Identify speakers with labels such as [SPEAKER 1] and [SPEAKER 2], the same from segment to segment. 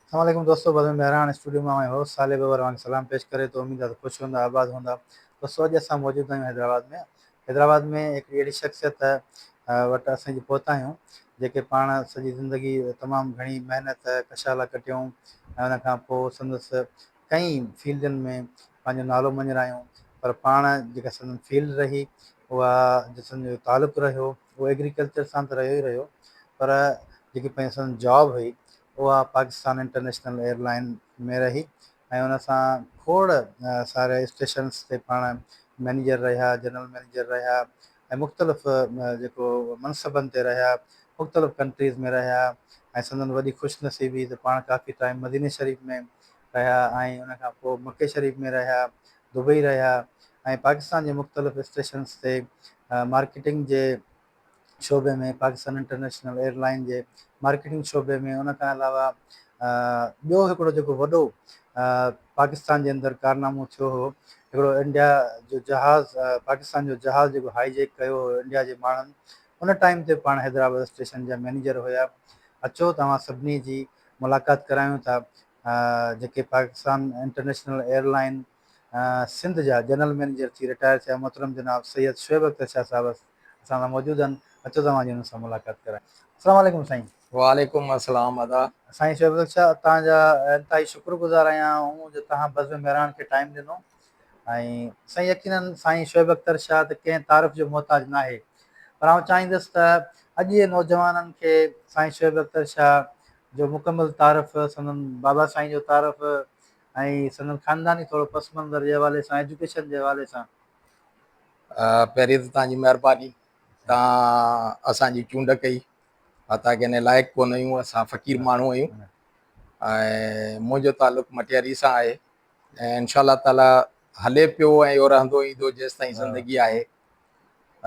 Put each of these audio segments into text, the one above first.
[SPEAKER 1] السلام عليڪم دوستو بزم مهراڻ اسٽوڊيو مان اوهان هوسٽ صالح بابر اوهان کي سلام پيش ڪري ٿو اميد آهي ته خوش هوندا آباد هوندا دوستو اڄ اسان موجود آهيون حيدرآباد ۾ حيدرآباد ۾ هڪڙي اهڙي شخصيت وٽ اسان جي پهتا آهيون جيڪي پاڻ سڄي زندگي تمام گهڻي محنت ڪشالا ڪٽيائون ۽ ان کان پوء سندس ڪئين فيلڊن ۾ پنهنجو نالو مڃرايون پر پاڻ جيڪا سندن فيلڊ رهي اها جسن جو تعلق رهيو اهو ايگريڪلچر سان ته رهيو ئي رهيو پر جيڪي پنهنجي سندن جاب هئي اها پاڪستان انٽرنيشنل ايئر لائن ۾ رهي ۽ ان سان کوڙ ساري اسٽيشنس تي پاڻ مئنيجر رهيا، جنرل مئنيجر رهيا ۽ مختلف جيڪو منصبن تي رهيا، مختلف ڪنٽريز ۾ رهيا ۽ سندن وڏي خوش نصيبي ته پاڻ ڪافي ٽائيم مديني شريف ۾ رهيا ۽ ان کان پوء مڪي شريف ۾ رهيا، دبئي رهيا ۽ پاڪستان جي مختلف اسٽيشنس تي مارڪيٽنگ جي شعبي ۾ پاڪستان انٽرنيشنل ايئر لائن جي مارڪيٽنگ شعبي ۾ ان کان علاوه ٻيو هڪڙو جيڪو وڏو پاڪستان جي اندر ڪارنامو ٿيو هو هڪڙو انڊيا جو جهاز پاڪستان جو جهاز جيڪو هائي جيڪ ڪيو هو انڊيا جي ماڻهن ان ٽائيم تي پاڻ حيدرآباد اسٽيشن جا مئنيجر هيا اچو توهان سڀني جي ملاقات ڪرايون ٿا جيڪي پاڪستان انٽرنيشنل ايئر لائن سنڌ جا جنرل مئنيجر ٿي رٽائر ٿيا محترم جناب سيد شعيب اختر شاهه صاحب اسان سان موجود آهن اچو ته اوهان جي انهن سان ملاقات ڪرايان. السلام عليڪم سائين.
[SPEAKER 2] وعليڪم السلام ادا.
[SPEAKER 1] سائين شعيب اختر شاهه توهان جا انتهائي شڪر گذار آهيان آئون جو توهان بزم مهراڻ کي ٽائيم ڏنو ۽ سائين يقينن سائين شعيب اختر شاهه ته ڪنهن تعارف جو محتاج ناهي پر آئون چاهيندس ته اڄ جي نوجوانن کي سائين شعيب اختر شاهه جو مڪمل تعارف سندن بابا سائين جو تعارف ۽ سندن خانداني ٿورو پس منظر جي حوالي سان ايجوڪيشن جي حوالي سان.
[SPEAKER 2] پهرين ته توهان جي مهرباني توهان اسان جي چونڊ ڪئي حتيٰ ڪه ان لائق ڪونه آهيون اسان فقير ماڻهو آهيون ۽ منهنجو تعلق مٽياري سان آهي ۽ انشاء الله تعالي هلي پيو ۽ اهو رهندو ايندو جيستائين زندگي آهي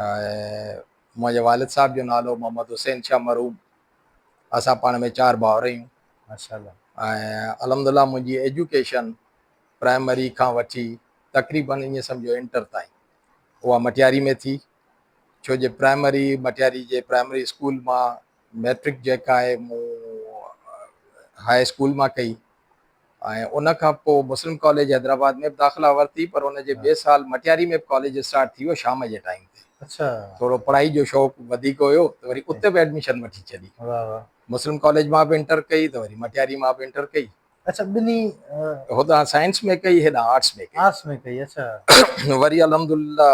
[SPEAKER 2] ۽ منهنجي والد صاحب جو نالو محمد حسين شاهه مرحوم اسان پاڻ ۾ چار ڀائر آهيون
[SPEAKER 1] ماشاءالله
[SPEAKER 2] ۽ الحمدلله منهنجي ايجوڪيشن پرائمري کان وٺي تقريبن ائين سمجهو انٽر تائين اها مٽياري ۾ ٿي ڇو جي پرائمري مٽياري جي پرائمري اسڪول مان ميٽرڪ جيڪا آهي مون هاء اسڪول مان ڪئي ۽ ان کان پوء مسلم ڪاليج حيدرآباد ۾ به داخلا ورتي پر ان جي ٻئي سال مٽياري ۾ به ڪاليج اسٽارٽ ٿي ويو شام جي ٽائيم تي
[SPEAKER 1] اڇا
[SPEAKER 2] ٿورو پڙهائي جو شوق وڌيڪ هيو ته وري اتي به ايڊميشن وٺي ڇڏي
[SPEAKER 1] واهه واهه
[SPEAKER 2] مسلم ڪاليج مان به انٽر ڪئي ته وري مٽياري مان به انٽر ڪئي
[SPEAKER 1] اڇا ٻنهي
[SPEAKER 2] هوڏانهن سائنس ۾ ڪئي هيڏانهن آرٽس ۾ ڪئي
[SPEAKER 1] آرٽس ۾ ڪئي اڇا
[SPEAKER 2] وري الحمدلله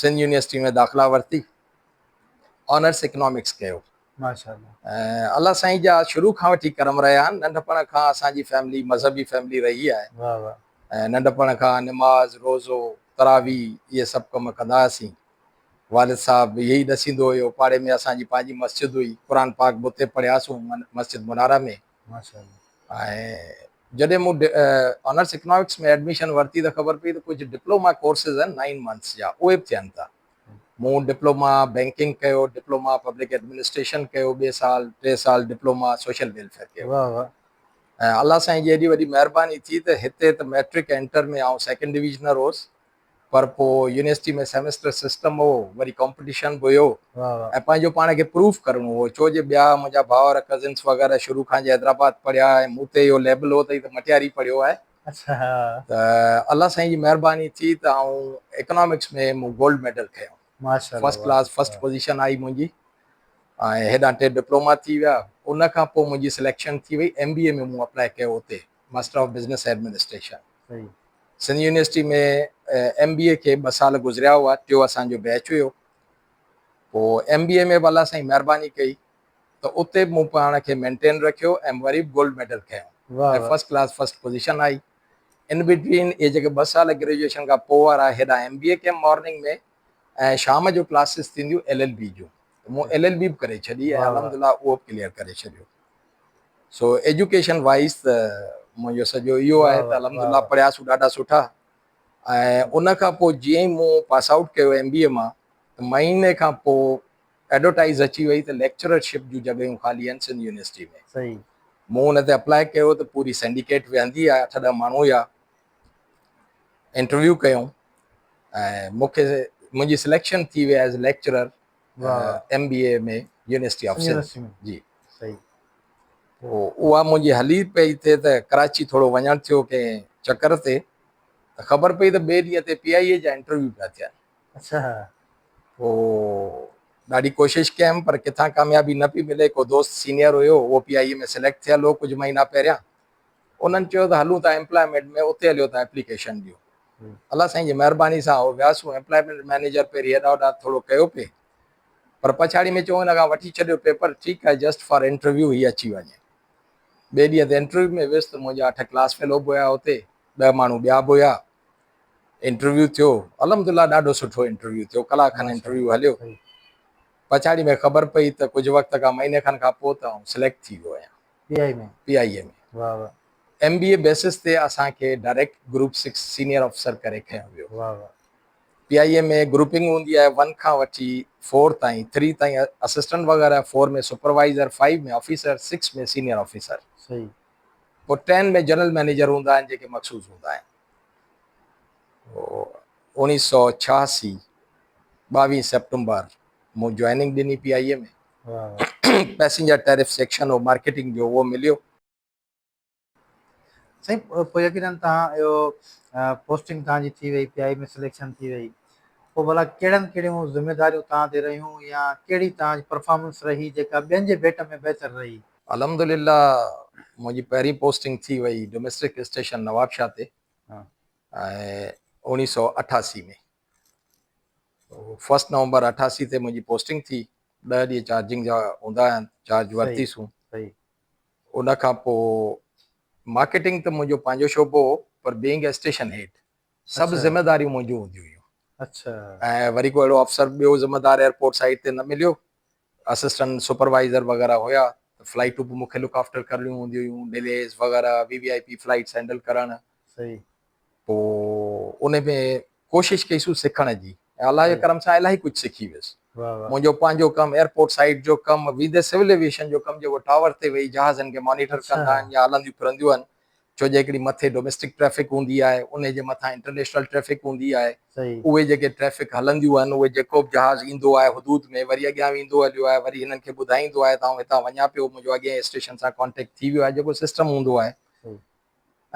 [SPEAKER 2] سنڌ يونيورسٽي ۾ داخلا ورتي آنرس اڪنامڪس ڪيو
[SPEAKER 1] ماشاءالله
[SPEAKER 2] ۽ الله سائين جا شروع کان وٺي ڪرم رهيا آهن ننڍپڻ کان اسان جي فيملي مذهبي فيملي رهي آهي
[SPEAKER 1] واهه واهه
[SPEAKER 2] ۽ ننڍپڻ کان نماز روزو تراويح اهي سڀ ڪم ڪندا هئاسين والد صاحب اهي ئي ڏسيندو هيو پاڙي ۾ اسان جي پنهنجي مسجد هئي قرآن پاڪ به اتي پڙهياسون مسجد مناره ۾
[SPEAKER 1] ماشاءالله
[SPEAKER 2] ۽ جڏهن مون آنرس اڪنامڪس ۾ ايڊميشن ورتي ته خبر پئي ته ڪجهه ڊپلوما ڪورسز آهن نائن منٿس جا اهي به ٿين ٿا مون ڊپلوما بينڪنگ ڪيو ڊپلوما پبلڪ ايڊمنسٽريشن ڪيو ٻئي سال ٽي سال ڊپلوما سوشل ويلفيئر ڪيو
[SPEAKER 1] واهه واهه
[SPEAKER 2] ۽ الله سائين جي ايڏي وڏي مهرباني ٿي ته هتي ته ميٽرڪ ۽ انٽر ۾ آئون سيڪنڊ ڊويزنر هوس پر پوء يونيورسٽي ۾ سيمسٽر سسٽم هو وري ڪامپٽيشن به هيو ۽ پنهنجو پاڻ کي پروف ڪرڻو هو ڇو جي ٻيا منهنجا ڀائر ڪزنس وغيره شروع کان جي حيدرآباد پڙهيا ۽ مون تي اهو ليبل هو ته هي ته مٽياري پڙهيو آهي ته الله سائين جي مهرباني ٿي ته آئون اڪنامڪس ۾ مون گولڊ ميڊل کنيو فرسٽ ڪلاس فرسٽ پوزيشن آئي منهنجي ۽ هيڏانهن ٽي ڊپلوما ٿي ويا ان کان پوء منهنجي سليڪشن ٿي وئي ايم بي اي ۾ مون اپلائي ڪيو اتي master of business administration Sindh university ۾ M B A کي ٻه سال گذريا هئا ٽيو اسان جو بيچ هيو پوء ايم بي اي ۾ به الله سائين مهرباني ڪئي ته اتي به مون پاڻ کي مينٽين رکيو ۽ وري به گولڊ ميڊل کنيو ۽ فرسٽ ڪلاس فرسٽ پوزيشن آئي ان بٽوين اهي جيڪي ٻه سال گريجوئيشن کان پوء وارا هيڏانهن ايم بي اي ڪيم مارننگ ۾ ۽ شام جو ڪلاسز ٿينديون ايل ايل بي جون مون ايل ايل بي به ڪري ڇڏي ۽ الحمدلله اهو به ڪليئر ڪري ڇڏيو سو ايجوڪيشن وائز ته منهنجو سڄو اهو آهي ته الحمدلله پڙهياسون ڏاڍا سٺا ۽ ان کان پوء جيئن ئي مون pass out Q M B اي مان ته مهيني کان پوء ايڊورٽائز اچي وئي ته ليڪچررشپ جون جڳهيون خالي آهن سنڌ يونيورسٽي ۾
[SPEAKER 1] صحيح
[SPEAKER 2] مون ان تي اپلاء ڪيو ته پوري سينڊيڪيٽ ويهندي آهي اٺ ڏهه ماڻهو هيا انٽرويو ڪيون ۽ مون کي منهنجي سليڪشن ٿي وئي as lecturer M B A ۾ university of Sindh جي
[SPEAKER 1] صحيح.
[SPEAKER 2] پوء اها منهنجي هلي پئي ٿي ته ڪراچي ٿورو وڃڻ ٿيو ڪنهن چڪر تي ته خبر پئي ته ٻئي ڏينهن تي پي آء اي جا انٽرويو پيا ٿين.
[SPEAKER 1] اڇا.
[SPEAKER 2] پوء ڏاڍي ڪوشش ڪيم پر ڪٿان ڪاميابي نه پئي ملي. ڪو دوست سينيئر هيو اهو پي آء اي ۾ سليڪٽ ٿيل هو ڪجهه مهينا پهريان. انهن چيو ته هلون ٿا ايمپلائمينٽ ۾ اتي هليو ٿا ايپليڪيشن ڏيو. الله سائين جي مهرباني سان اهو وياسون ايمپلائمينٽ مئنيجر پهرين هيڏا هوڏا ٿورو ڪيو پئي پر پڇاڙي ۾ چيو هن کان وٺي ڇڏيو پيپر ٺيڪ آهي جسٽ فار انٽرويو هي اچي وڃي. ٻئي ڏينهن تي انٽرويو ۾ ويس ته منهنجا اٺ ڪلاس فيلو به هيا اتي ڏهه ماڻهو ٻيا به هيا. انٽرويو ٿيو الحمدلله ڏاڍو سٺو انٽرويو ٿيو ڪلاڪ کن انٽرويو هليو. پڇاڙي ۾ خبر پئي ته ڪجهه وقت کان مهيني کن کان پوء ته آئون سليڪٽ ٿي ويو آهيان.
[SPEAKER 1] پي آء ۾.
[SPEAKER 2] پي آء اي ۾.
[SPEAKER 1] واه واه.
[SPEAKER 2] ايم بي اي بيسس تي اسان کي direct group six senior officer ڪري کنيو ويو.
[SPEAKER 1] واه واه.
[SPEAKER 2] پي آء اي ۾ گروپنگ هوندي آهي ون کان وٺي فور تائين، ٿري تائين اسسٽنٽ وغيره، four ۾ supervisor, five ۾ officer, six ۾ senior officer.
[SPEAKER 1] صحيح.
[SPEAKER 2] پوء ٽين ۾ جنرل مئنيجر هوندا آهن جيڪي مخصوص هوندا آهن. اوڻيهه سئو ڇهاسي ٻاويهه سيپٽمبر مون جوائننگ ڏني P I A ۾. Passenger tariff section هو مارڪيٽنگ جو اهو مليو.
[SPEAKER 1] سائين پوء يقينن توهان اهو پوسٽنگ توهان جي ٿي وئي پي آء ۾ سليڪشن ٿي وئي پوء ڀلا ڪهڙن ڪهڙيون ذميداريون توهان تي رهيون يا ڪهڙي توهان جي پرفارمنس رهي جيڪا ٻين جي ڀيٽ ۾ بهتر رهي.
[SPEAKER 2] الحمدلله منهنجي پهرين پوسٽنگ ٿي وئي ڊوميسٽڪ اسٽيشن نوابشاهه تي ۽ 1988 ۾ فرسٽ نومبر 88 تي منهنجي پوسٽنگ ٿي ڏهه ڏينهن چارجنگ جا هوندا آهن چارج ورتيسون ان کان پوء مارڪيٽنگ ته منهنجو پنهنجو شعبو هو پر بينگ اي اسٽيشن هيڊ سڀ ذميداريون منهنجون هونديون هيون ۽ وري ڪو اهڙو افسر ٻيو ذميدار ايئرپورٽ سائيڊ تي نه مليو اسسٽنٽ سپروائزر وغيره هيا ته فلائيٽون به مونکي لڪ آفٽر ڪرڻيون هونديون هيون ڊليز وغيره V V I P flights handle ڪرڻ پوء ان ۾ ڪوشش ڪئي سون سکڻ جي ۽ الله جي ڪرم سان الاهي ڪجهه سکي ويس. منهنجو پنهنجو ڪم ايئرپورٽ سائيڊ جو ڪم ويندي سول ايويشن جو ڪم جيڪو ٽاور تي ويهي جهازن کي مانيٽر ڪندا آهن يا هلنديون ڦرنديون آهن ڇو جو هڪڙي مٿي ڊوميسٽڪ ٽريفڪ هوندي آهي ان جي مٿان انٽرنيشنل ٽريفڪ هوندي آهي اهي جيڪي ٽريفڪ هلنديون آهن اهي جيڪو به جهاز ايندو آهي حدود ۾ وري اڳيان ويندو هليو آهي وري هنن کي ٻڌائيندو آهي ته آئون هتان وڃان پيو منهنجو اڳئين اسٽيشن سان ڪانٽيڪٽ ٿي ويو آهي جيڪو سسٽم هوندو آهي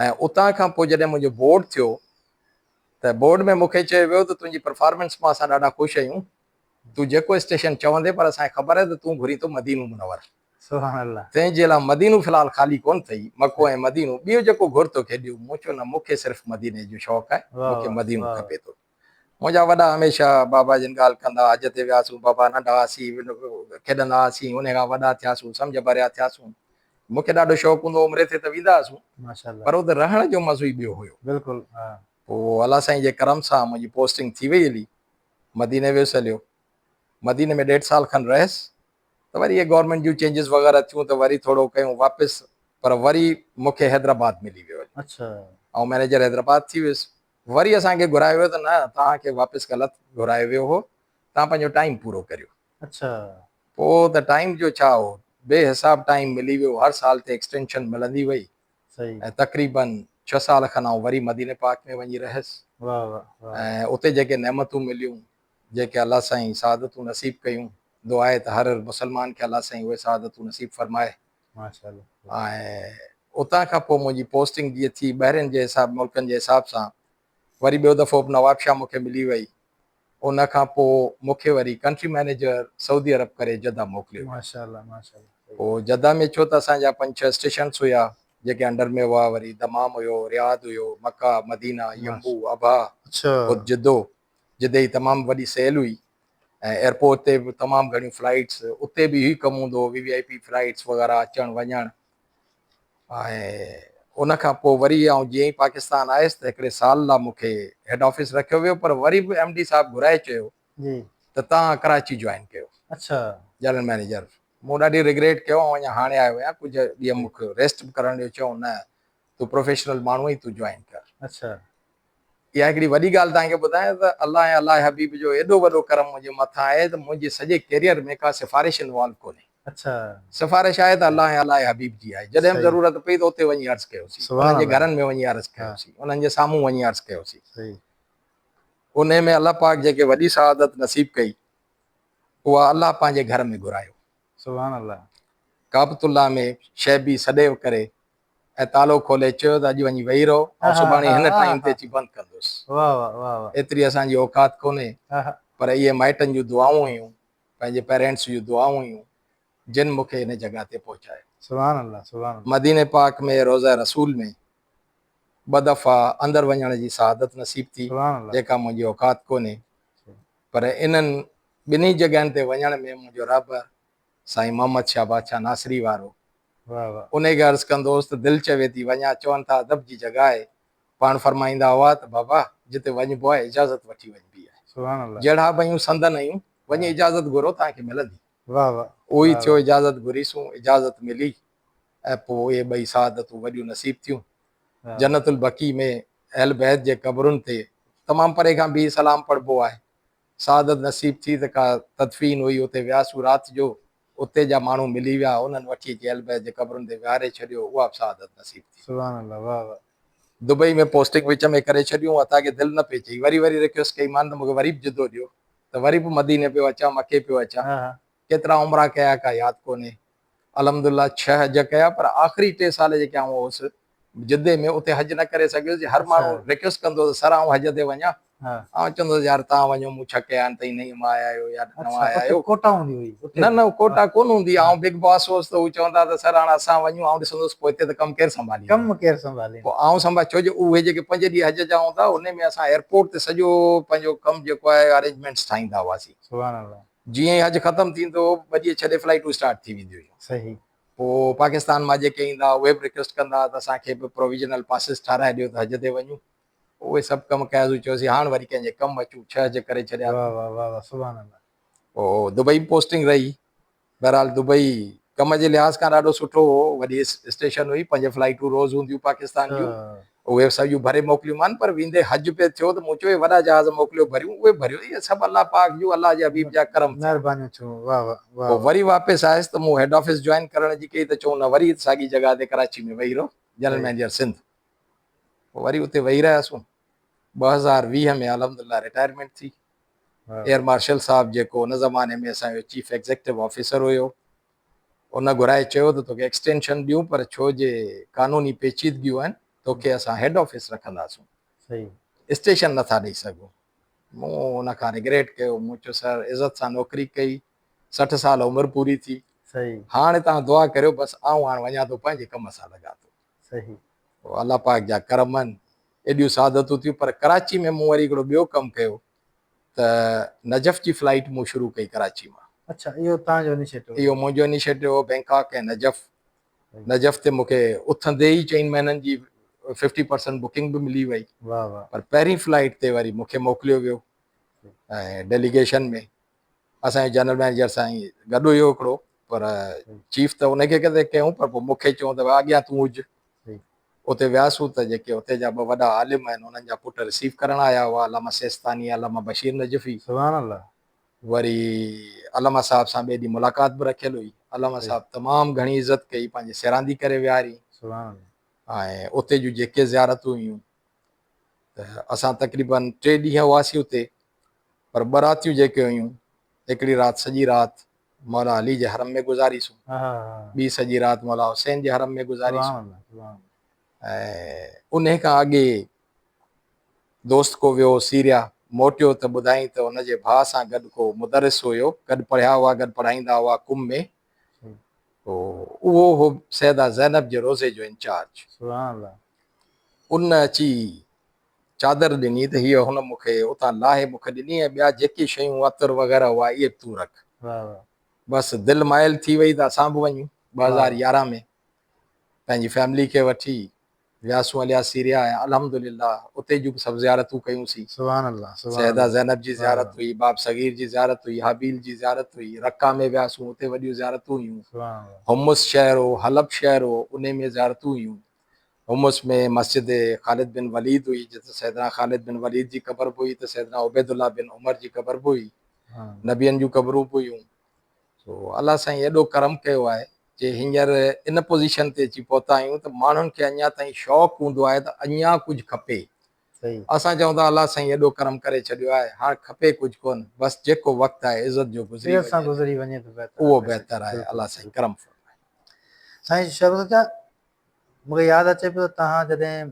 [SPEAKER 2] ۽ اتان کان پوء جڏهن منهنجو بورڊ ٿيو ته بورڊ ۾ مون کي چيو ويو ته تنهنجي پرفارمنس مان اسان ڏاڍا خوش آهيون تون جيڪو اسٽيشن چوندين پر اسان کي خبر آهي ته تون گهرين ٿو مدينو منور
[SPEAKER 1] سبحان الله
[SPEAKER 2] تنهن جي لاء مدينو في الحال خالي ڪونه اٿئي مڪو ۽ مدينو ٻيو جيڪو گهر توکي ڏيون مون چيو نه مون کي صرف مديني جو شوق آهي مون کي مدينو کپي ٿو منهنجا وڏا هميشه بابا جن ڳالهه ڪندا حج تي وياسون بابا ننڍا هئاسين کيڏندا هئاسين انهي کان وڏا ٿياسون سمجهه ڀريا ٿياسون مون کي ڏاڍو شوق هوندو هو عمري تي ته ويندا هئاسون پر اتي رهڻ جو مزو ئي ٻيو هيو
[SPEAKER 1] بلڪل ها
[SPEAKER 2] پوء الله سائين جي ڪرم سان منهنجي پوسٽنگ ٿي وئي هلي مديني ويس هليو مديني ۾ ڏيڍ سال کن رهيس ته وري اهي گورنمينٽ جون چينجز وغيره ٿيون ته وري ٿورو ڪيون واپس پر وري مون کي حيدرآباد ملي ويو
[SPEAKER 1] اڇا
[SPEAKER 2] آئون مئنيجر حيدرآباد ٿي ويس وري اسان کي گهرايو ويو ته نه توهان کي واپس غلط گهرايو ويو هو توهان پنهنجو ٽائيم پورو ڪريو.
[SPEAKER 1] اڇا.
[SPEAKER 2] پوء ته ٽائيم جو ڇا هو بي حساب ٽائيم ملي ويو هر سال تي ايڪسٽينشن ملندي وئي ۽ تقريبن ڇهه سال کن آئون وري مديني پاڪ ۾ وڃي رهيس
[SPEAKER 1] واه واه واه.
[SPEAKER 2] ۽ اتي جيڪي نعمتون مليون جيڪي الله سائين سعادتون نصيب ڪيون دعا آهي ته هر هر مسلمان کي الله سائين اهي سعادتون نصيب فرمائي.
[SPEAKER 1] ماشاءالله.
[SPEAKER 2] ۽ اتان کان پوء منهنجي پوسٽنگ جيئن ٿي ٻاهرين جي حساب ملڪن جي حساب سان وري ٻيو دفعو به نوابشاهه مون کي ملي وئي ان کان پوء مون کي وري ڪنٽري مئنيجر سعودي عرب ڪري جده موڪليو ويو.
[SPEAKER 1] ماشاءالله ماشاءالله.
[SPEAKER 2] پوء جده ۾ ڇو ته اسان جا پنج ڇهه اسٽيشنس هيا جيڪي انڊر ۾ هئا وري دمام هيو رياض هيو مڪه مدينه ينبو ابها خود جدو جدي جي تمام وڏي سيل هئي ۽ ايئرپورٽ تي به تمام گهڻيون فلائيٽس اتي به اهو ئي ڪم هوندو هو وي وي آء پي فلائيٽس وغيره اچڻ وڃڻ ۽ ان کان پوء وري آئون جيئن ئي پاڪستان آيس ته هڪڙي سال لاء مون کي هيڊ آفيس رکيو ويو پر وري به ايم ڊي صاحب گهرائي چيو ته توهان ڪراچي جوائن ڪيو
[SPEAKER 1] اڇا
[SPEAKER 2] جنرل مئنيجر مون ڏاڍي ريگريٽ ڪيو آئون اڃا هاڻي آيو آهيان ڪجهه ڏينهن مون کي ريسٽ به ڪرڻ ڏيو چيائون نه تون پروفيشنل ماڻهو آهين تون جوائن ڪر
[SPEAKER 1] اڇا
[SPEAKER 2] اها هڪڙي وڏي ڳالهه توهان کي ٻڌايان ته الله ۽ الله جي حبيب جو ايڏو وڏو ڪرم منهنجي مٿان آهي ته منهنجي سڄي ڪيريئر ۾ ڪا سفارش انوالو ڪونهي.
[SPEAKER 1] اڇا.
[SPEAKER 2] سفارش آهي ته الله ۽ الله جي حبيب جي آهي. جڏهن به ضرورت پئي ته اتي وڃي عرض ڪيوسين. انهن جي گهرن ۾ وڃي عرض ڪيوسين. انهن جي سامهون وڃي عرض ڪيوسين. انهي ۾ الله پاڪ جيڪي وڏي سعادت نصيب ڪئي اها الله پنهنجي گهر ۾ گهرايو.
[SPEAKER 1] سبحان الله.
[SPEAKER 2] ڪعبة الله ۾ شعبي سڏي ڪري ۽ تالو کولي چيو ته اڄ وڃي ويهي رهو آئون سڀاڻي هن ٽائيم تي اچي بند ڪندس. ايتري اسان جي اوقات ڪونهي پر اهي مائٽن جون دعائون هيون، پنهنجي پيرينٽس جون دعائون هيون جن مون کي هن جڳهه تي پهچايو. مديني پاڪ ۾ روضه رسول ۾ ٻه دفعا اندر وڃڻ جي سعادت نصيب ٿي جيڪا منهنجي اوقات ڪونهي پر انهن ٻنهي جڳهين تي وڃڻ ۾ منهنجو رهبر سائين محمد شاهه بادشاهه ناصري وارو انهي کي عرض ڪندو هوس ته دل چوي ٿي وڃان، چون ٿا ادب جي جڳهه آهي، پاڻ فرمائيندا هئا ته بابا جتي وڃبو آهي اجازت وٺي وڃبي آهي، جهڙا به آهيون سندن آهيون، وڃي اجازت گهرو توهان کي ملندي. اهو ئي ٿيو اجازت گهريسون، اجازت ملي ۽ پوء اهي ٻئي سعادتون وڏيون نصيب ٿيون. جنت البقيع ۾ اهل بيت جي قبرن تي تمام پري کان بيهي سلام پڙهبو آهي، سعادت نصيب ٿي ته ڪا تدفين هئي اتي وياسون رات جو اتي جا ماڻهو ملي ويا انهن وٺي اچي اهل بيت جي قبرن تي ويهاري ڇڏيو اها به سعادت نصيب ٿي.
[SPEAKER 1] سبحان الله واه واه.
[SPEAKER 2] دبئي ۾ پوسٽنگ وچ ۾ ڪري ڇڏيون عطا کي دل نه پئي چئي وري وري رڪويسٽ ڪئي مان ته مونکي وري به جدو ڏيو ته وري به مديني پيو اچان مڪي پيو اچان ڪيترا عمرا ڪيا ڪا ياد ڪونهي الحمدلله ڇهه حج ڪيا پر آخري ٽي سال جيڪي آئون هوس جدي ۾ اتي حج نه ڪري سگهيس جي هر ماڻهو ريڪويسٽ ڪندو هو ته سر آئون حج تي وڃان آئون چوندو هوس يار توهان وڃو مون ڇهه ڪيا آهن تئين نئين مان آيا آهيو يا نوان آيا آهيو
[SPEAKER 1] ڪوٽا هوندي هئي
[SPEAKER 2] نه نه ڪوٽا ڪونه هوندي آئون بگ باس هوس ته هو چوندا ته سر هاڻ اسان وڃون آئون ڏسندو هوس پوء هتي ته ڪم ڪير سنڀاليندو
[SPEAKER 1] ڪم ڪير سنڀاليندو
[SPEAKER 2] پوء آئون سنڀال ڇو جو اهي جيڪي پنج ڏينهن حج جا هوندا انهي ۾ اسان ايئرپورٽ تي سڄو پنهنجو ڪم جيڪو آهي ارينجمينٽس ٺاهيندا هئاسين
[SPEAKER 1] سبحان الله
[SPEAKER 2] جيئن ئي حج ختم ٿيندو هو ٻه ڏينهن ڇڏي فلائيٽون اسٽارٽ ٿي وينديون هيون.
[SPEAKER 1] صحيح.
[SPEAKER 2] پوء پاڪستان مان جيڪي ايندا اهي به رڪويسٽ ڪندا ها ته اسان کي به پروويزنل پاسز ٺاهرائي ڏيو ته حج تي وڃون. اهي سڀ ڪم ڪياسون چيوسين هاڻ وري ڪنهن جي ڪم اچون ڇهه حج ڪري ڇڏيا
[SPEAKER 1] اٿم. واه واه واه سبحان الله.
[SPEAKER 2] پوء دبئي به پوسٽنگ رهي. بهرحال دبئي ڪم جي لحاظ کان ڏاڍو سٺو هو، وڏي اسٽيشن هئي، پنج فلائيٽون روز هونديون پاڪستان جون، اهي سڄيون ڀري موڪليون مان، پر ويندي حج پئي ٿيو ته مون چيو اهي وڏا جهاز موڪليو ڀريون، اهي ڀريو، اهي سڀ الله پاڪ جون الله جي حبيب جا ڪرم ٿيا.
[SPEAKER 1] مهربانيون ٿيون واه واه
[SPEAKER 2] واه. پوء وري واپس آيس ته مون هيڊ آفيس جوائن ڪرڻ جي ڪئي ته چئون نه وري ساڳي جڳهه تي ڪراچي ۾ ويهي رهو، جنرل مئنيجر سنڌ. پوء وري اتي ويهي رهياسون. 2020 ۾ الحمدلله رٽائرمينٽ ٿي. ايئر مارشل صاحب جيڪو ان زماني ۾ اسان جو چيف ايگزيڪٽو آفيسر هيو ان گهرائي چيو ته توکي ايڪسٽينشن ڏيون پر ڇو جي قانوني پيچيدگيون آهن توکي اسان هيڊ آفيس رکنداسون اسٽيشن نٿا ڏئي سگهون. مون ان کان رگريٽ ڪيو مون چيو سر عزت سان نوڪري ڪئي 60 سال عمر پوري ٿي هاڻ توهان دعا ڪريو بس آئون هاڻ وڃان ٿو پنهنجي ڪم سان لڳان ٿو. پوء الله پاڪ جا ڪرم آهن ايڏيون سعادتون ٿيون پر ڪراچي ۾ مون وري هڪڙو ٻيو ڪم ڪيو ته نجف جي فلائيٽ مون شروع ڪئي ڪراچي مان.
[SPEAKER 1] اڇا اهو توهان جو انيشيٽو
[SPEAKER 2] هو. اهو منهنجو انيشيٽو هو بينڪاڪ ۽ نجف. نجف تي مون کي اٿندي ئي چئن مهينن جي ففٽي پرسنٽ بڪنگ به ملي وئي.
[SPEAKER 1] واه واه.
[SPEAKER 2] پر پهرين فلائيٽ تي وري مون کي موڪليو ويو ۽ ڊيليگيشن ۾ اسان جو جنرل مئنيجر سائين گڏ هيو هڪڙو پر چيف ته ان کي ڪٿي ڪيون پر پوء مون کي چيو ته اڳيان تون هج. اتي وياسون ته جيڪي اتي جا ٻه وڏا عالم آهن انهن جا پٽ رسيو ڪرڻ آيا هئا علامه سيستاني علامه بشير نجفي.
[SPEAKER 1] سبحان الله.
[SPEAKER 2] وري علامه صاحب سان ٻئي ڏينهن ملاقات به رکيل هئي. علامه صاحب تمام گهڻي عزت ڪئي پنهنجي سيراندي ڪري ويهاري.
[SPEAKER 1] سبحان الله.
[SPEAKER 2] ۽ اتي جون جيڪي زيارتون هيون ته اسان تقريبن ٽي ڏينهن هئاسين اتي پر ٻه راتيون جيڪي هيون هڪڙي رات سڄي رات مولا علي جي حرم ۾ گذاريسون، ٻي سڄي رات مولا حسين جي حرم ۾ گذاريسون ۽ انهي کان اڳي دوست ڪو ويو هو سيريا، موٽيو ته ٻڌائين ته ان جي ڀاء سان گڏ ڪو مدرس هيو، گڏ پڙهيا هئا، گڏ پڙهائيندا هئا قم ۾، اهو هو سيده زينب جي روضي جو انچارج. ان اچي چادر ڏني ته هيء هن مون کي اتان لاهي مون کي ڏني ۽ ٻيا جيڪي شيون عطر وغيره هئا اهي به تون رک. بس دل مائل ٿي وئي ته اسان به وڃون. 2011 ۾ پنهنجي فيملي کي وٺي وياسون هليا سيريا ۽ الحمدلله اتي جون به سڀ زيارتون ڪيون سين. سيده زينب جي زيارت هئي، باب صغير جي زيارت هئي، هابيل جي زيارت هئي، رقه ۾ وياسون اتي وڏيون زيارتون هيون، حمص شهر هو، حلب شهر هو انهي ۾ زيارتون هيون. حمص ۾ مسجد خالد بن وليد هئي جتي سيدنا خالد بن وليد جي قبر به هئي ته سيدنا عبيد الله بن عمر جي قبر به هئي. نبين جون قبرون به هيون. سو الله سائين ايڏو ڪرم ڪيو آهي جي هينئر ان پوزيشن تي اچي پهتا آهيون ته ماڻهن کي اڃا تائين شوق هوندو آهي ته اڃا ڪجهه کپي. اسان چئون ٿا الله سائين ايڏو ڪرم ڪري ڇڏيو آهي هاڻ کپي ڪجهه ڪونه بس جيڪو وقت آهي عزت جو گذري وڃي اهو بهتر آهي. الله سائين ڪرم فرمائي.
[SPEAKER 1] سائين شهباز چاچا مون کي ياد اچي پيو توهان جڏهن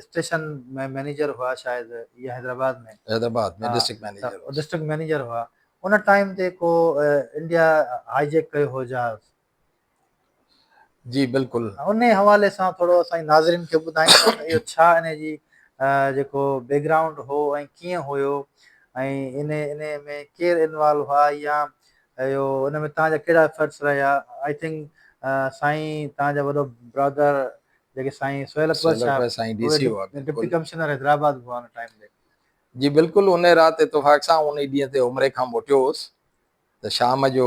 [SPEAKER 1] اسٽيشن ۾ مئنيجر هئا شايد يا حيدرآباد ۾.
[SPEAKER 2] حيدرآباد ۾ ڊسٽرڪٽ مئنيجر هوس.
[SPEAKER 1] ڊسٽرڪٽ مئنيجر هئا ان ٽائيم تي ڪو انڊيا هائي جيڪ ڪيو هو جهاز.
[SPEAKER 2] جي بلڪل.
[SPEAKER 1] انهي حوالي سان ٿورو اسان جي ناظرين کي ٻڌائيندا ته اهو ڇا انهي جي جيڪو بيڪ گرائونڊ هو ۽ ڪيئن هيو ۽ انهي انهي ۾ ڪير انوالو هئا يا اهو ان ۾ توهان جا ڪهڙا افرٽس رهيا I think سائين توهان جا وڏو برادر جيڪي سائين سهيل اڪبر
[SPEAKER 2] شاهه سائين ڊي سي هئا
[SPEAKER 1] ڊپٽي ڪمشنر حيدرآباد به هئا ان ٽائيم تي.
[SPEAKER 2] جي بلڪل انهي رات اتفاق سان انهي ڏينهن تي عمري کان موٽيو هوس ته شام جو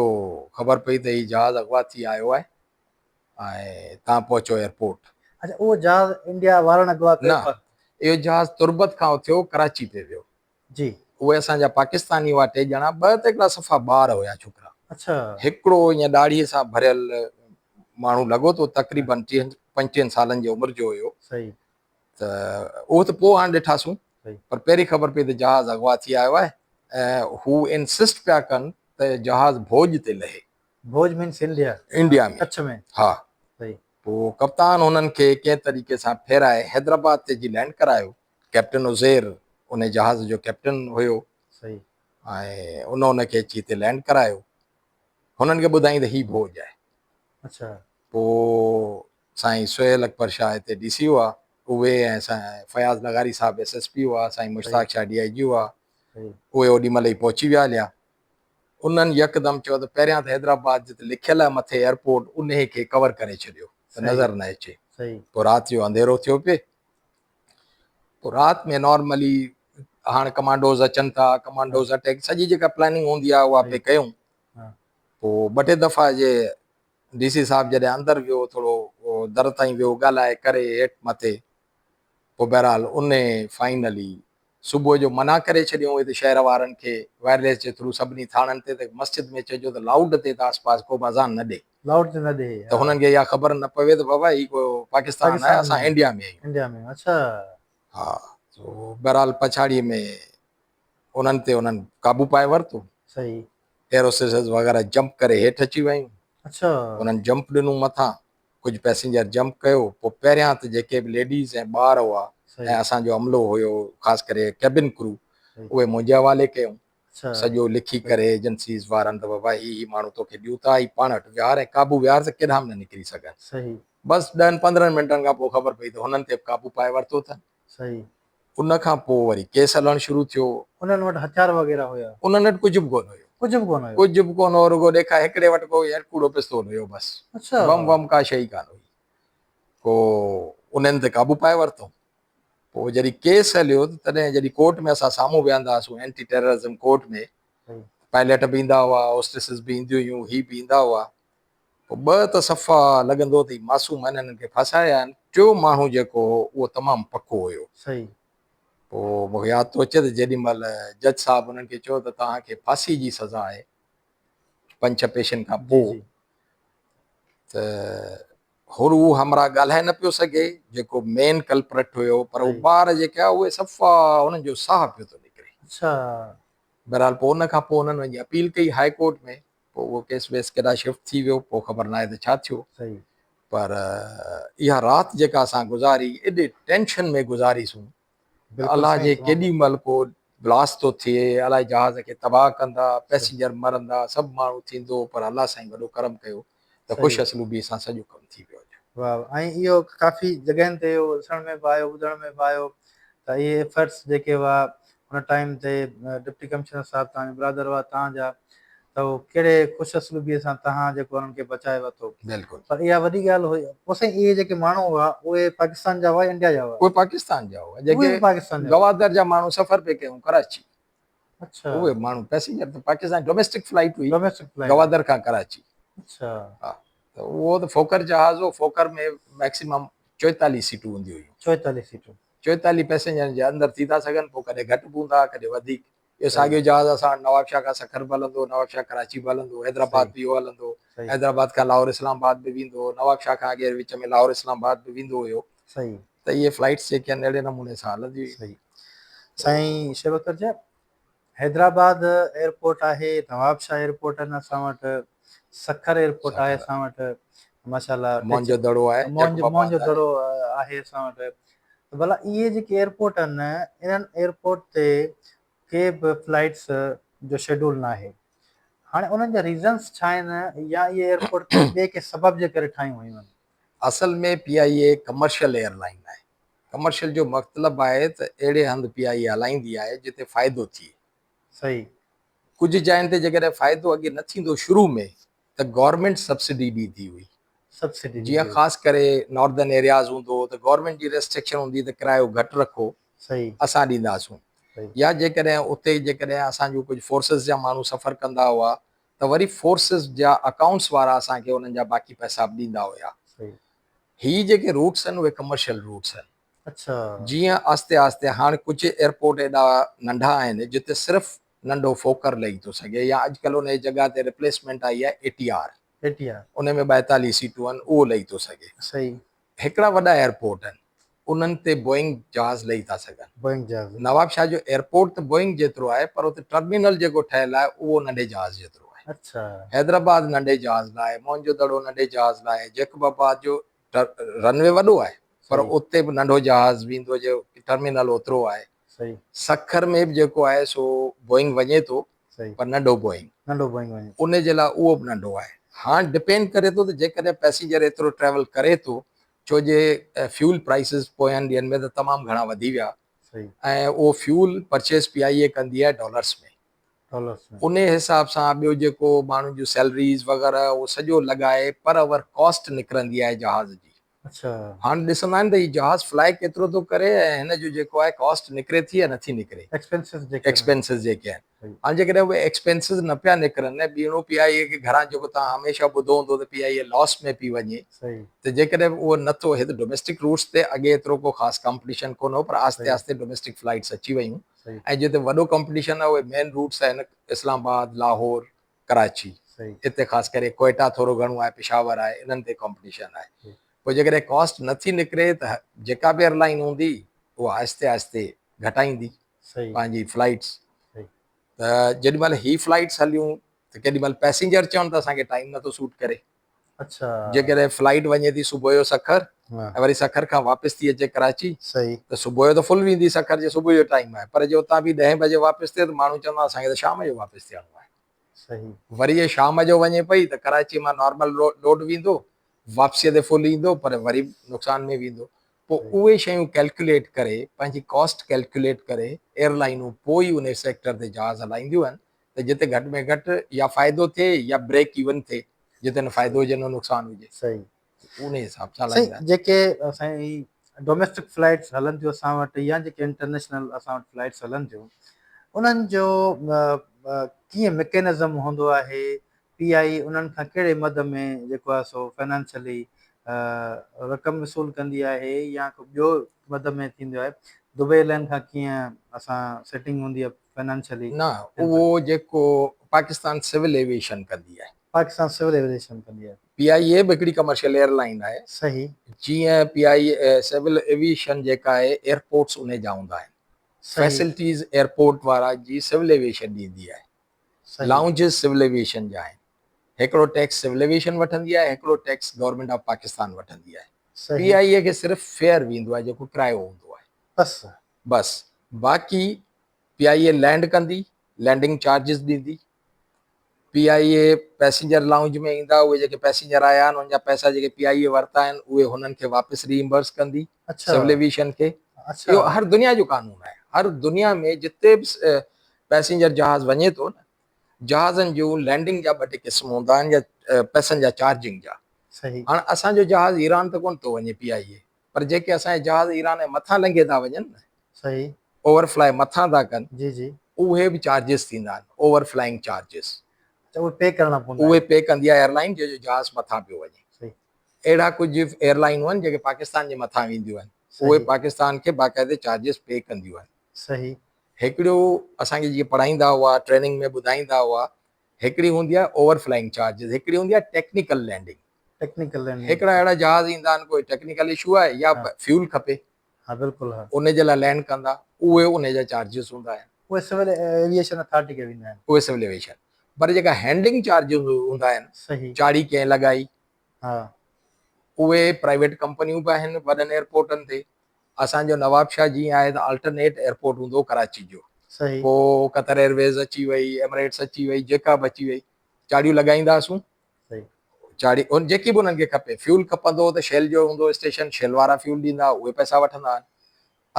[SPEAKER 2] خبر پئي ته هي جهاز اغوا ٿي آيو آهي ۽ تان پهچو ايئرپورٽ.
[SPEAKER 1] اڇا اهو جهاز انڊيا وارن اغوا ڪيو
[SPEAKER 2] نه اهو جهاز تربت کان اٿيو ڪراچي پئي ويو.
[SPEAKER 1] جي.
[SPEAKER 2] اهي اسان جا پاڪستاني هئا ٽي ڄڻا، ٻه ته هڪڙا صفا ٻار هيا ڇوڪرا.
[SPEAKER 1] اڇا.
[SPEAKER 2] هڪڙو ائين ڏاڙهيء سان ڀريل ماڻهو لڳو ته تقريبن ٽيهن پنجٽيهن سالن جي عمر جو هيو.
[SPEAKER 1] صحيح.
[SPEAKER 2] ته اهو ته پوء هاڻ ڏٺاسون.
[SPEAKER 1] صحيح.
[SPEAKER 2] پر پهرين خبر پئي ته جهاز اغوا ٿي آيو آهي ۽ هو انسسٽ پيا ڪن ته جهاز ڀوڄ تي لهي.
[SPEAKER 1] Bhuj means India.
[SPEAKER 2] انڊيا ۾.
[SPEAKER 1] ڪڇ ۾.
[SPEAKER 2] ها.
[SPEAKER 1] صحيح.
[SPEAKER 2] پوء ڪپتان هنن کي ڪنهن طريقي سان ڦيرائي حيدرآباد تي جي لينڊ ڪرايو. ڪئپٽن عزير انهي جهاز جو ڪئپٽن هيو.
[SPEAKER 1] صحيح.
[SPEAKER 2] ۽ ان ان کي اچي هتي لينڊ ڪرايو. هنن کي ٻڌائين ته هي ڀوڄ آهي.
[SPEAKER 1] اڇا.
[SPEAKER 2] پوء سائين سهيل اڪبر شاهه هتي ڊي سي هئا، اهي ۽ سائين فياض لغاري صاحب ايس ايس پي هئا، سائين مشتاق شاهه ڊي I جي هئا. اهي اوڏي مهل ئي پهچي ويا هليا. انهن يڪدم چيو ته پهريان ته حيدرآباد جتي لکيل آهي مٿي ايئرپورٽ انهي کي ڪور ڪري ڇڏيو ته نظر نه اچي. پوء رات جو انڌيرو ٿيو پئي. پوء رات ۾ نارملي هاڻ ڪمانڊوز اچن ٿا، ڪمانڊوز اٽيڪ سڄي جيڪا پلاننگ هوندي آهي اها پئي ڪيون. پوء ٻه ٽي دفعا جي ڊي سي صاحب جڏهن اندر ويو ٿورو در تائين ويو ڳالهائي ڪري هيٺ مٿي پوء بهرحال انهي فائنلي صبح جو منع ڪري ڇڏيائون هتي شهر وارن کي وائرليس جي ٿرو سڀني ٿاڻن تي ته مسجد ۾ چئجو ته لائوڊ تي ته آس پاس ڪو به اذان نه ڏي.
[SPEAKER 1] لائوڊ تي نه ڏي
[SPEAKER 2] ته هنن کي اها خبر نه پوي ته بابا هي ڪو پاڪستان آهي اسان انڊيا ۾ آهيون.
[SPEAKER 1] انڊيا ۾ اڇا.
[SPEAKER 2] ها سو بهرحال پڇاڙي ۾ انهن تي انهن قابو پائي ورتو.
[SPEAKER 1] صحيح.
[SPEAKER 2] ايئروسٽرز وغيره جمپ ڪري هيٺ اچي ويون.
[SPEAKER 1] اڇا.
[SPEAKER 2] انهن جمپ ڏنو مٿان ڪجهه پئسينجر جمپ ڪيو پوء پهريان ته جيڪي به ليڊيز ۽ ٻار هئا ۽ اسان جو عملو هيو خاص ڪري ڪيبن ڪرو اهي منهنجي حوالي ڪيائون سڄو لکي ڪري ايجنسيز وارن ته بابا هي هي ماڻهو توکي ڏيون ٿا هي پاڻ وٽ ويهار ۽ قابو ويهار ته ڪيڏانهن به نه نڪري سگهن بس ڏهن پندرهن منٽن کان پوء خبر پئي ته هنن تي به قابو پائي ورتو اٿن. ان کان پوء وري ڪيس هلڻ شروع ٿيو.
[SPEAKER 1] انهن وٽ هٿيار وغيره هيا؟
[SPEAKER 2] انهن وٽ ڪجهه به ڪونه هيو.
[SPEAKER 1] ڪجهه به ڪونه هيو؟
[SPEAKER 2] ڪجهه به ڪونه هو، رڳو ڏيکاء هڪڙي وٽ ڪو ڪوڙو پستول هيو بس.
[SPEAKER 1] اڇا.
[SPEAKER 2] بم وم ڪا شيء ئي ڪانه هئي. پوء انهن تي قابو پائي ورتو. پوء جڏهن ڪيس هليو ته تڏهن جڏهن ڪورٽ ۾ اسان سامهون ويهندا هئاسون اينٽي ٽيررازم ڪورٽ ۾ پائليٽ به ايندا هئا، هوسٽسز به اينديون هيون، هي به ايندا هئا. پوء ٻه ته صفا لڳندو ته هي معصوم آهن هنن کي ڦاسايا آهن، ٽيون ماڻهو جيڪو هو اهو تمام پڪو هيو.
[SPEAKER 1] صحيح.
[SPEAKER 2] پوء مون کي ياد ٿو اچي ته جيڏي مهل جج صاحب انهن کي چيو ته توهان کي ڦاسي جي سزا آهي پنج ڇهه پيشين کان پوء ته هر اهو همراهه ڳالهائي نه پيو سگهي جيڪو مين ڪلپرٽ هيو پر اهي ٻار جيڪي هئا اهي صفا انهن جو ساهه پيو ٿو نڪري.
[SPEAKER 1] اڇا.
[SPEAKER 2] بهرحال پوء ان کان پوء انهن وڃي اپيل ڪئي هاء ڪورٽ ۾ پوء اهو ڪيس ويس ڪيڏانهن شفٽ ٿي ويو پوء خبر ناهي ته ڇا ٿيو پر اها رات جيڪا اسان گذاري ايڏي ٽينشن ۾ گذاريسون ته الله جي ڪيڏي مهل ڪو بلاسٽ ٿو ٿئي الائي جهاز کي تباهه ڪندا پئسينجر مرندا سڀ ماڻهو ٿيندو پر الله سائين وڏو ڪرم ڪيو ته خوش اسلوبي سان سڄو ڪم ٿي ويو.
[SPEAKER 1] واهه ۽ اهو ڪافي جڳهين تي اهو ڏسڻ ۾ به آيو ٻڌڻ ۾ به آيو ته اهي ايفرٽس جيڪي هئا ان ٽائيم تي ڊپٽي ڪمشنر صاحب توهان جا برادر هئا توهان جا ته هو ڪهڙي خوش اسلوبي سان توهان جيڪو انهن کي بچائي ورتو
[SPEAKER 2] بلڪل
[SPEAKER 1] پر اها وڏي ڳالهه هئي پوء سائين اهي جيڪي ماڻهو هئا اهي پاڪستان جا هئا يا انڊيا جا هئا؟
[SPEAKER 2] اهي پاڪستان جا هئا جيڪي
[SPEAKER 1] پاڪستان جا
[SPEAKER 2] گوادر جا ماڻهو سفر پئي ڪيون ڪراچي
[SPEAKER 1] اڇا
[SPEAKER 2] اهي ماڻهو پئسينجر ته پاڪستان ڊوميسٽڪ فلائيٽ هئي
[SPEAKER 1] ڊوميسٽڪ فلائيٽ
[SPEAKER 2] گوادر کان ڪراچي
[SPEAKER 1] اڇا
[SPEAKER 2] ها ته اهو ته فوڪر جهاز هو فوڪر ۾ ميڪسيمم 44 سيٽون هونديون هيون
[SPEAKER 1] 44 سيٽون
[SPEAKER 2] 44 پئسينجرن جي اندر ٿي ٿا سگهن پوء ڪڏهن گهٽ به هوندا ڪڏهن وڌيڪ اهو ساڳيو جهاز اسان وٽ نوابشاهه کان سکر به هلندو نوابشاهه ڪراچي به هلندو حيدرآباد به اهو هلندو حيدرآباد کان لاهور اسلام آباد به ويندو هو نوابشاهه کان اڳي وچ ۾ لاهور اسلام آباد به ويندو هيو
[SPEAKER 1] صحيح
[SPEAKER 2] ته اهي فلائيٽس جيڪي آهن اهڙي نموني سان هلنديون هيون.
[SPEAKER 1] صحيح سائين شعيب اختر جا حيدرآباد ايئرپورٽ آهي نوابشاهه ايئرپورٽ آهن اسان وٽ سکر ايئرپورٽ آهي اسان وٽ ماشاءالله
[SPEAKER 2] موهن جو دڙو آهي،
[SPEAKER 1] موهن جو دڙو آهي اسان وٽ. ته ڀلا اهي جيڪي ايئرپورٽ آهن انهن ايئرپورٽ تي ڪي به فلائيٽس جو شيڊول ناهي، هاڻي انهن جا ريزنس ڇا آهن يا اهي ايئرپورٽ ڪنهن ٻئي ڪنهن سبب جي ڪري ٺاهيون ويون آهن؟
[SPEAKER 2] اصل ۾ P I A commercial airline آهي. ڪمرشل جو مطلب آهي ته اهڙي هنڌ پي آء اي هلائيندي آهي جتي فائدو ٿئي.
[SPEAKER 1] صحيح.
[SPEAKER 2] ڪجهه جاين تي جيڪڏهن فائدو اڳي نه ٿيندو شروع ۾ ته گورنمينٽ سبسڊي ڏيندي هئي.
[SPEAKER 1] سبسڊي
[SPEAKER 2] جيئن خاص ڪري ناردرن ايرياز هوندو هو ته گورنمينٽ جي ريسٽرڪشن هوندي ته ڪرايو گهٽ رکو
[SPEAKER 1] صحيح.
[SPEAKER 2] اسان ڏينداسون. يا جيڪڏهن اتي جيڪڏهن اسان جون ڪجهه فورسز جا ماڻهو سفر ڪندا هئا ته وري فورسز جا اڪائونٽس وارا اسان کي انهن جا باقي پئسا به ڏيندا هيا.
[SPEAKER 1] صحيح.
[SPEAKER 2] هي جيڪي روٽس آهن اهي ڪمرشل روٽس آهن.
[SPEAKER 1] اڇا.
[SPEAKER 2] جيئن آهستي آهستي هاڻ ڪجهه ايئرپورٽ ايڏا ننڍا آهن جتي صرف ننڍو فوڪر لهي ٿو سگهي يا اڄڪلهه ان جي جڳهه تي ريپليسمينٽ آئي آهي اي ٽي آر.
[SPEAKER 1] اي ٽي آر.
[SPEAKER 2] ان ۾ 42 سيٽون آهن اهو لهي ٿو سگهي.
[SPEAKER 1] صحيح.
[SPEAKER 2] هڪڙا وڏا ايئرپورٽ آهن انهن تي بوئنگ جهاز لهي ٿا سگهن.
[SPEAKER 1] بوئنگ جهاز.
[SPEAKER 2] نوابشاهه جو ايئرپورٽ ته بوئنگ جيترو آهي پر اتي ٽرمينل جيڪو ٺهيل آهي اهو ننڍي جهاز جيترو آهي.
[SPEAKER 1] اڇا.
[SPEAKER 2] حيدرآباد ننڍي جهاز لاء، موهن جو دڙو ننڍي جهاز لاء، جيڪب آباد جو رن وي وڏو آهي پر اتي به ننڍو جهاز ويندو جو ٽرمينل اوترو آهي.
[SPEAKER 1] صحيح.
[SPEAKER 2] سکر ۾ به جيڪو آهي سو بوئنگ وڃي ٿو
[SPEAKER 1] صحيح.
[SPEAKER 2] پر ننڍو بوئنگ.
[SPEAKER 1] ننڍو بوئنگ وڃي ٿو.
[SPEAKER 2] ان جي لاء اهو به ننڍو آهي. هاڻ ڊپينڊ ڪري ٿو ته جيڪڏهن پئسينجر ايترو ٽريول ڪري ٿو ڇو جي فيول پرائسز پوين ڏينهن ۾ ته تمام گهڻا وڌي ويا
[SPEAKER 1] صحيح.
[SPEAKER 2] ۽ اهو فيول پرچيز پي آء اي ڪندي آهي ڊالرس ۾.
[SPEAKER 1] ڊالرس ۾.
[SPEAKER 2] انهي حساب سان ٻيو جيڪو ماڻهن جون سيلريز وغيره اهو سڄو لڳائي پر اور ڪاسٽ نڪرندي آهي جهاز جي.
[SPEAKER 1] اڇا.
[SPEAKER 2] هاڻ ڏسندا آهن ته هي جهاز فلائي ڪيترو ٿو ڪري ۽ هن جو جيڪو آهي ڪاسٽ نڪري ٿي يا نٿي نڪري.
[SPEAKER 1] ايڪسپينسز جيڪي آهن.
[SPEAKER 2] ايڪسپينسز جيڪي آهن. هاڻ جيڪڏهن اهي ايڪسپينسز نه پيا نڪرن ۽ ٻيڻو پي آء اي کي گهران جيڪو توهان هميشه ٻڌو هوندو ته پي آء اي لاس ۾ پئي وڃي
[SPEAKER 1] صحيح.
[SPEAKER 2] ته جيڪڏهن اهو نه ٿو هت ڊوميسٽڪ روٽس تي اڳي ايترو ڪو خاص ڪامپٽيشن ڪونه هو پر آهستي آهستي ڊوميسٽڪ فلائيٽس اچي ويون
[SPEAKER 1] صحيح.
[SPEAKER 2] ۽ جتي وڏو ڪامپٽيشن آهي اهي مين روٽس آهن اسلام آباد، لاهور، ڪراچي، اتي خاص ڪري ڪوئيٽا ٿورو گهڻو آهي، پشاور آهي، انهن تي ڪامپٽيشن آهي. پوء جيڪڏهن ڪاسٽ نه ٿي نڪري ته جيڪا به ايئرلائن هوندي اها آهستي آهستي گهٽائيندي پنهنجي فلائيٽس. ته جيڏي مهل هي فلائيٽس هليون ته ڪيڏي مهل پئسينجر چون ته اسان کي ٽائيم نٿو سوٽ ڪري. جيڪڏهن فلائيٽ وڃي ٿي صبح جو سکر ۽ وري سکر کان واپس ٿي اچي ڪراچي ته صبح جو ته فل ويندي سکر جي صبح جو ٽائيم آهي پر جي اتان به ڏهين بجي واپس ٿئي ته ماڻهو چوندا اسان کي ته شام جو واپس ٿيڻو آهي. وري جي شام جو وڃي پئي ته ڪراچي مان نارمل لوڊ ويندو واپسيء تي فل ايندو پر وري نقصان ۾ ويندو. پوء اهي شيون ڪيلڪيوليٽ ڪري پنهنجي ڪاسٽ ڪيلڪيوليٽ ڪري ايئرلائنون پوء ئي انهي سيڪٽر تي جهاز هلائينديون آهن ته جتي گهٽ ۾ گهٽ يا فائدو ٿئي يا بريڪ ايون ٿئي جتي نه فائدو هجي نه نقصان هجي.
[SPEAKER 1] صحيح.
[SPEAKER 2] انهي حساب سان
[SPEAKER 1] سائين
[SPEAKER 2] هلائيندا آهن.
[SPEAKER 1] جيڪي سائين ڊوميسٽڪ فلائيٽس هلن ٿيون اسان وٽ يا جيڪي انٽرنيشنل اسان وٽ فلائيٽس هلن ٿيون انهن جو ڪيئن مڪينزم هوندو آهي پي آء اي انهن کان ڪهڙي مد ۾ جيڪو آهي سو فنانشلي رقم وصول ڪندي آهي يا ڪو ٻيو مد ۾ ٿيندو آهي دبئي ايئرلائن کان ڪيئن اسان سيٽنگ هوندي آهي فنانشلي
[SPEAKER 2] نه اهو جيڪو پاڪستان سول ايويشن ڪندي آهي.
[SPEAKER 1] پاڪستان سول ايويشن ڪندي آهي.
[SPEAKER 2] پي آء اي به هڪڙي ڪمرشل ايئر لائن آهي.
[SPEAKER 1] صحيح.
[SPEAKER 2] جيئن پي آء اي سول ايويشن جيڪا آهي ايئرپورٽس انهي جا هوندا آهن.
[SPEAKER 1] صحيح.
[SPEAKER 2] فيسلٽيز ايئرپورٽ وارا جي سول ايويشن ڏيندي آهي.
[SPEAKER 1] صحيح.
[SPEAKER 2] لائونجز سول ايويشن جا آهن. هڪڙو ٽيڪس سول ايويشن وٺندي آهي هڪڙو ٽيڪس گورنمينٽ آف پاڪستان وٺندي آهي.
[SPEAKER 1] صحيح.
[SPEAKER 2] پي آء اي کي صرف فيئر ويندو آهي جيڪو ڪرايو هوندو آهي.
[SPEAKER 1] بس.
[SPEAKER 2] بس باقي پي آء اي لينڊ ڪندي لينڊنگ چارجز ڏيندي. پي آء اي پئسينجر لائونج ۾ ايندا اهي جيڪي پئسينجر آيا آهن انهن جا پئسا جيڪي پي آء اي ورتا آهن اهي هنن کي واپس ري امبرس ڪندي سول ايويشن کي. اهو هر دنيا جو قانون آهي هر دنيا ۾ جتي به پئسينجر جهاز وڃي ٿو نه جهازن جون لينڊنگ جا ٻه ٽي قسم هوندا آهن يا پئسن جا چارجنگ جا. هاڻ اسان جو جهاز ايران ته ڪونه ٿو وڃي پي آء اي پر جيڪي اسان جا جهاز ايران جي مٿان لنگهي ٿا وڃن نه
[SPEAKER 1] صحيح.
[SPEAKER 2] اوور فلائي مٿان ٿا ڪن
[SPEAKER 1] جي جي.
[SPEAKER 2] اهي به چارجز ٿيندا آهن اوور فلائنگ چارجز.
[SPEAKER 1] اڇا اهي پي ڪرڻا پوندا
[SPEAKER 2] اهي پي ڪندي آهي ايئرلائن جنهن جو جهاز مٿان پيو وڃي.
[SPEAKER 1] صحيح.
[SPEAKER 2] اهڙا ڪجهه ايئرلائنون آهن جيڪي پاڪستان جي مٿان وينديون آهن اهي پاڪستان کي باقاعدي چارجز پي ڪنديون آهن.
[SPEAKER 1] صحيح.
[SPEAKER 2] هڪڙو اسان کي جيئن پڙهائيندا هئا ٽريننگ ۾ ٻڌائيندا هئا هڪڙي هوندي آهي اوور فلائنگ چارجز هڪڙي هوندي آهي ٽيڪنيڪل لينڊنگ.
[SPEAKER 1] ٽيڪنيڪل لينڊنگ
[SPEAKER 2] هڪڙا اهڙا جهاز ايندا آهن ڪوئي ٽيڪنيڪل اشو آهي يا فيول کپي
[SPEAKER 1] ها بلڪل ها
[SPEAKER 2] ان جي لاء لينڊ ڪندا اهي ان جا چارجز هوندا آهن.
[SPEAKER 1] اهي سول ايويئيشن اٿارٽي کي ويندا آهن.
[SPEAKER 2] اهي سول ايويئيشن پر جيڪا هينڊلنگ چارجز هوندا آهن
[SPEAKER 1] صحيح
[SPEAKER 2] چاڙهي ڪنهن لڳائي
[SPEAKER 1] ها.
[SPEAKER 2] اهي پرائيويٽ ڪمپنيون به آهن وڏن ايئرپورٽن تي. اسان جو نوابشاهه جيئن آهي ته آلٽرنيٽ ايئرپورٽ هوندو ڪراچي جو.
[SPEAKER 1] صحيح.
[SPEAKER 2] پوء قطر ايئرويز اچي وئي، ايمريٽس اچي وئي، جيڪا به اچي وئي چاڙهيون لڳائينداسون.
[SPEAKER 1] صحيح.
[SPEAKER 2] چاڙهي ان جيڪي به انهن کي کپي. فيول کپندو ته شيل جو هوندو اسٽيشن، شيل وارا فيول ڏيندا، اهي پئسا وٺندا آهن.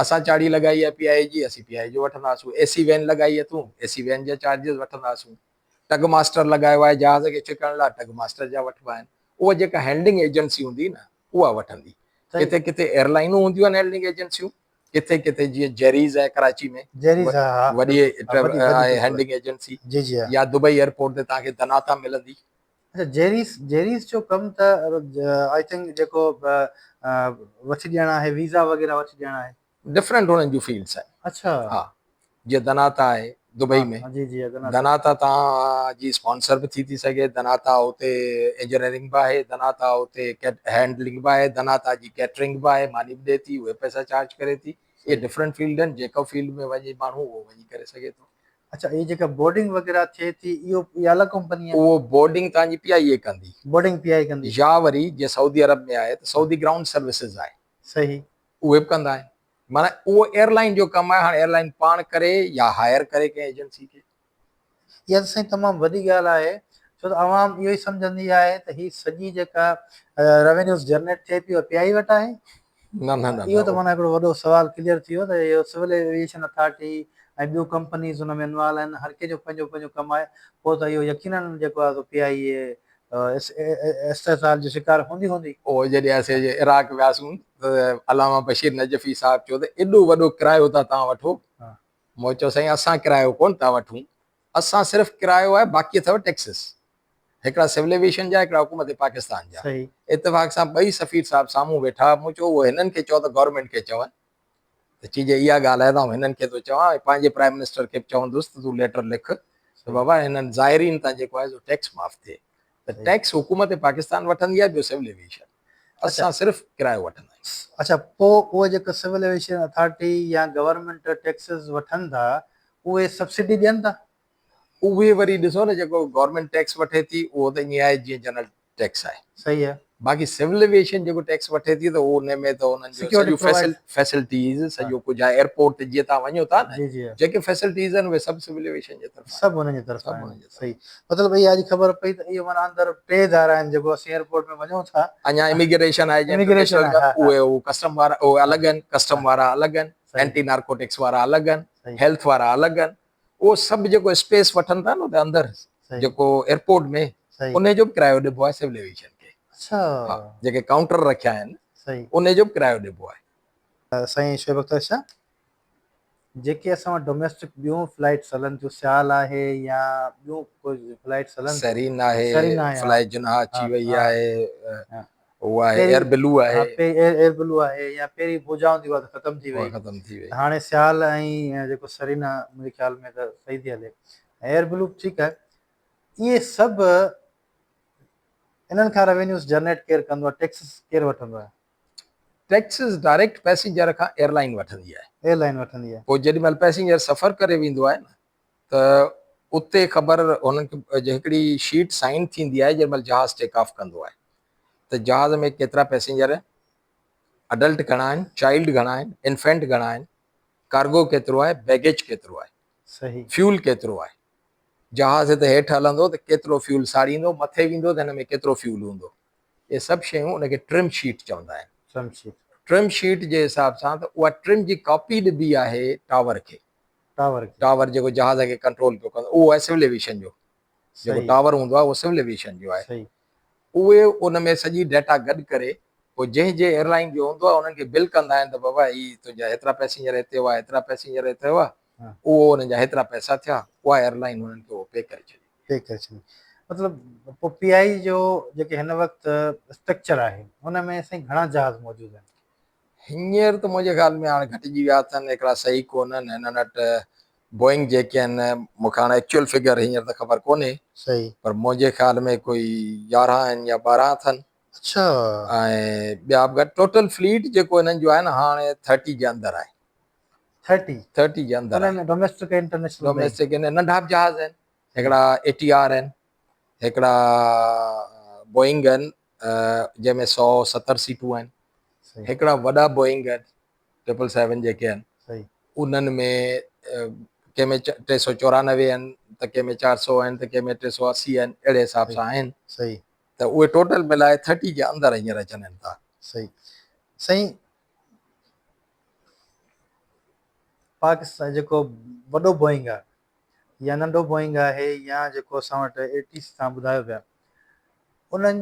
[SPEAKER 2] اسان چاڙهي لڳائي آهي پي آء اي جي، اسين پي آء اي جو وٺنداسون. اي سي وين لڳائي اٿون، اي سي وين جا چارجز وٺنداسون. ٽگ ماسٽر لڳايو آهي جهاز کي ڇڪڻ لاء، ٽگ ماسٽر جا وٺبا آهن. اها جيڪا هينڊلنگ ايجنسي هوندي نه اها وٺندي. ڪٿي ڪٿي ايئرلائنون هونديون آهن هينڊلنگ ايجنسيون، ڪٿي ڪٿي جيئن جيريز آهي ڪراچي ۾
[SPEAKER 1] جيريز ها ها
[SPEAKER 2] وڏي آهي هينڊلنگ ايجنسي
[SPEAKER 1] جي جي
[SPEAKER 2] يا دبئي ايئرپورٽ تي توهان کي دناتا ملندي.
[SPEAKER 1] اڇا جيريز جيريز جو ڪم ته I think جيڪو وٺي ڏيڻ آهي ويزا وغيره وٺي ڏيڻ آهي.
[SPEAKER 2] ڊفرنٽ انهن جون فيلڊس آهن.
[SPEAKER 1] اڇا.
[SPEAKER 2] ها جيئن دناتا آهي دبئي ۾
[SPEAKER 1] جي جي
[SPEAKER 2] دناتا تان جي اسپانسر به ٿي ٿي سگهي دناتا اتي انجنيئرنگ به آهي دناتا اتي هينڊلنگ به آهي دناتا جي ڪيٽرنگ به آهي ماني به ڏي ٿي اهي پئسا چارج ڪري ٿي اهي ڊفرنٽ فيلڊ آهن جيڪو فيلڊ ۾ وڃي ماڻهو اهو وڃي ڪري سگهي ٿو.
[SPEAKER 1] اڇا هي جيڪا بورڊنگ وغيره ٿئي ٿي اهو اها الڳ ڪمپني آهي.
[SPEAKER 2] اهو بورڊنگ تان جي پي آئي اي ڪندي.
[SPEAKER 1] بورڊنگ پي آئي ڪندي.
[SPEAKER 2] يا وري جيئن سعودي عرب ۾ آهي ته سعودي گرائونڊ سروسز آهي.
[SPEAKER 1] صحيح.
[SPEAKER 2] اهي به ڪندا آهن. معنيٰ اهو ايئر لائين جو ڪم آهي، هاڻي ايئر لائين پاڻ ڪري يا هائر ڪري ڪنهن ايجنسي کي.
[SPEAKER 1] اها ته سائين تمام وڏي ڳالهه آهي ڇو ته عوام اهو ئي سمجهندي آهي ته هي سڄي جيڪا روينيوز جنريٽ ٿئي پئي اها پي آء اي وٽ آهي.
[SPEAKER 2] نه نه نه
[SPEAKER 1] اهو ته معنيٰ هڪڙو وڏو سوال ڪليئر ٿي ويو ته اهو سول ايوي ايشن اٿارٽي ۽ ٻيون ڪمپنيز ان ۾ انوالو آهن هر ڪنهن جو پنهنجو پنهنجو ڪم آهي پوء ته اهو يقينن جيڪو آهي سو پي آء اي استحصال جو شڪار هوندي هوندي.
[SPEAKER 2] پوء جڏهن اسين عراق وياسون ته علامه بشير نجفي صاحب چيو ته ايڏو وڏو ڪرايو ٿا توهان وٺو. مون چيو سائين اسان ڪرايو ڪونه ٿا وٺون، اسان صرف ڪرايو آهي باقي اٿو ٽيڪسز. هڪڙا سول ايويشن جا هڪڙا حڪومت پاڪستان جا. اتفاق سان ٻئي سفير صاحب سامهون ويٺا، مون چيو اهو هنن کي چئو ته گورنمينٽ کي چون. ته چي جي اها ڳالهه آهي ته آئون هنن کي ٿو چوان ۽ پنهنجي پرائم منسٽر کي به چوندس ته تون ليٽر لک ته بابا هنن زائرين تان جيڪو آهي سو ٽيڪس معاف ٿئي ته ٽيڪس حڪومت پاڪستان وٺندي آهي ٻيو سول ايويشن اسان صرف ڪرايو وٺندا آهيون.
[SPEAKER 1] اڇا پوء اهي جيڪو سول ايويشن اٿارٽي يا گورنمينٽ ٽيڪسز وٺن ٿا اهي سبسڊي ڏين ٿا؟
[SPEAKER 2] اهي وري ڏسو نه جيڪو گورنمينٽ ٽيڪس وٺي ٿي اهو ته ائين آهي جيئن جنرل ٽيڪس آهي.
[SPEAKER 1] صحيح آهي.
[SPEAKER 2] باقي سول ايويشن جيڪو ٽيڪس وٺي ٿي ته ان ۾ ته انهن جو سڄو فيسلٽيز سڄو ڪجهه آهي ايئرپورٽ تي جيئن توهان وڃو ٿا نه جيڪي فيسلٽيز آهن اهي سڀ سول ايويشن جي طرفان
[SPEAKER 1] سڀ انهن جي طرفان آهن صحيح مطلب اها اڄ خبر پئي ته اهو معنيٰ اندر ٽي ادارا آهن جيڪو اسين ايئرپورٽ ۾ وڃون ٿا
[SPEAKER 2] اڃا اميگريشن آهي
[SPEAKER 1] اميگريشن
[SPEAKER 2] اهي ڪسٽم وارا اهي الڳ آهن ڪسٽم وارا الڳ آهن اينٽي نارڪوٽڪس وارا الڳ آهن هيلٿ وارا الڳ آهن اهو سڀ جيڪو اسپيس وٺن ٿا نه اتي اندر جيڪو ايئرپورٽ ۾ انهي جو به ڪرايو ڏبو آهي سول ايويشن کي.
[SPEAKER 1] اڇا.
[SPEAKER 2] ها جيڪي ڪائونٽر رکيا آهن انهي جو به ڪرايو ڏبو آهي.
[SPEAKER 1] سائين شعيب اختر شاهه جيڪي اسان وٽ ڊوميسٽڪ ٻيون فلائيٽس هلن ٿيون سيال آهي يا ٻيون ڪجهه فلائيٽس هلن ٿيون
[SPEAKER 2] سرين آهي فلائي جناح اچي وئي آهي اهو آهي ايئر بلو آهي.
[SPEAKER 1] ايئر بلو آهي يا پهرين پوجا هوندي اها ته ختم ٿي وئي
[SPEAKER 2] ختم ٿي وئي
[SPEAKER 1] هاڻي سيال ۽ جيڪو سرينا منهنجي خيال ۾ ته صحيح ٿي هلي ايئر بلو به ٺيڪ آهي اهي سڀ انهن کان روينيوز جنريٽ ڪير ڪندو آهي ٽيڪسز ڪير وٺندو آهي؟
[SPEAKER 2] ٽيڪسز ڊائريڪٽ پئسينجر کان ايئر لائين وٺندي آهي.
[SPEAKER 1] ايئر لائين وٺندي آهي.
[SPEAKER 2] پوء جيڏي مهل پئسينجر سفر ڪري ويندو آهي نه ته اتي خبر هنن کي هڪڙي شيٽ سائن ٿيندي آهي جنهن مهل جهاز ٽيڪ آف ڪندو آهي ته جهاز ۾ ڪيترا پئسينجر آهن، اڊلٽ گهڻا آهن، چائلڊ گهڻا آهن، انفينٽ گهڻا آهن، ڪارگو ڪيترو آهي، بيگيج ڪيترو آهي، فيول ڪيترو آهي، جهاز هتي هيٺ هلندو ته ڪيترو فيول ساڙيندو، مٿي ويندو ته هن ۾ ڪيترو فيول هوندو، اهي سڀ شيون ان کي ٽرم شيٽ چوندا آهن.
[SPEAKER 1] Term sheet.
[SPEAKER 2] ٽرم شيٽ جي حساب سان ته اها ٽرم جي ڪاپي ڏبي آهي ٽاور کي.
[SPEAKER 1] ٽاور کي.
[SPEAKER 2] ٽاور جيڪو جهاز کي ڪنٽرول پيو ڪندو اهو آهي سول ايويشن جو جيڪو ٽاور هوندو آهي اهو سول ايويشن جو آهي اهي ان ۾ سڄي ڊيٽا گڏ ڪري پوء جنهن جي ايئرلائن جو هوندو آهي انهن کي بل ڪندا آهن ته بابا هي تنهنجا هيترا پئسينجر هتي هئا هيترا پئسينجر هتي هئا اهو انهن جا هيترا پئسا ٿيا اها ايئرلائن انهن کي اهو پي ڪري ڇڏيندي
[SPEAKER 1] پي ڪري ڇڏيندي مطلب پوء پي آئي جو جيڪي هن وقت اسٽرڪچر آهي ان ۾ سائين گهڻا جهاز موجود آهن؟
[SPEAKER 2] هينئر ته منهنجي خيال ۾ هاڻي گهٽجي ويا اٿن، هڪڙا صحيح ڪونهن، هنن وٽ بوئنگ جيڪي آهن، مون کي هاڻي ايڪچوئل فگر هينئر ته خبر ڪونهي،
[SPEAKER 1] صحيح.
[SPEAKER 2] پر منهنجي خيال ۾ ڪوئي 11 آهن يا 12 اٿن.
[SPEAKER 1] اڇا.
[SPEAKER 2] ۽ ٻيا به گهٽ، ٽوٽل فليٽ جيڪو هنن جو آهي نه هاڻي ٿرٽي جي اندر آهي.
[SPEAKER 1] ٿرٽي؟
[SPEAKER 2] ٿرٽي جي اندر آهي.
[SPEAKER 1] ان ۾ ڊوميسٽڪ ۽ انٽرنيشنل ٻئي؟
[SPEAKER 2] ڊوميسٽڪ آهن، ننڍا به جهاز آهن، هڪڙا اي ٽي آر آهن، هڪڙا بوئنگ آهن، جنهن ۾ 170 سيٽون آهن. هڪڙا وڏا بوئنگ آهن 777 جيڪي آهن انهن ۾ ڪنهن ۾ 394 آهن ته ڪنهن ۾ 400 آهن ته ڪنهن ۾ 380 آهن اهڙي حساب سان آهن ته اهي ٽوٽل ملائي 30 جي اندر هينئر اچن ٿا.
[SPEAKER 1] صحيح سائين پاڪستان جيڪو وڏو بوئنگ آهي يا ننڍو بوئنگ آهي يا جيڪو اسان وٽ اي ٽي سي تان ٻڌايو پيا انهن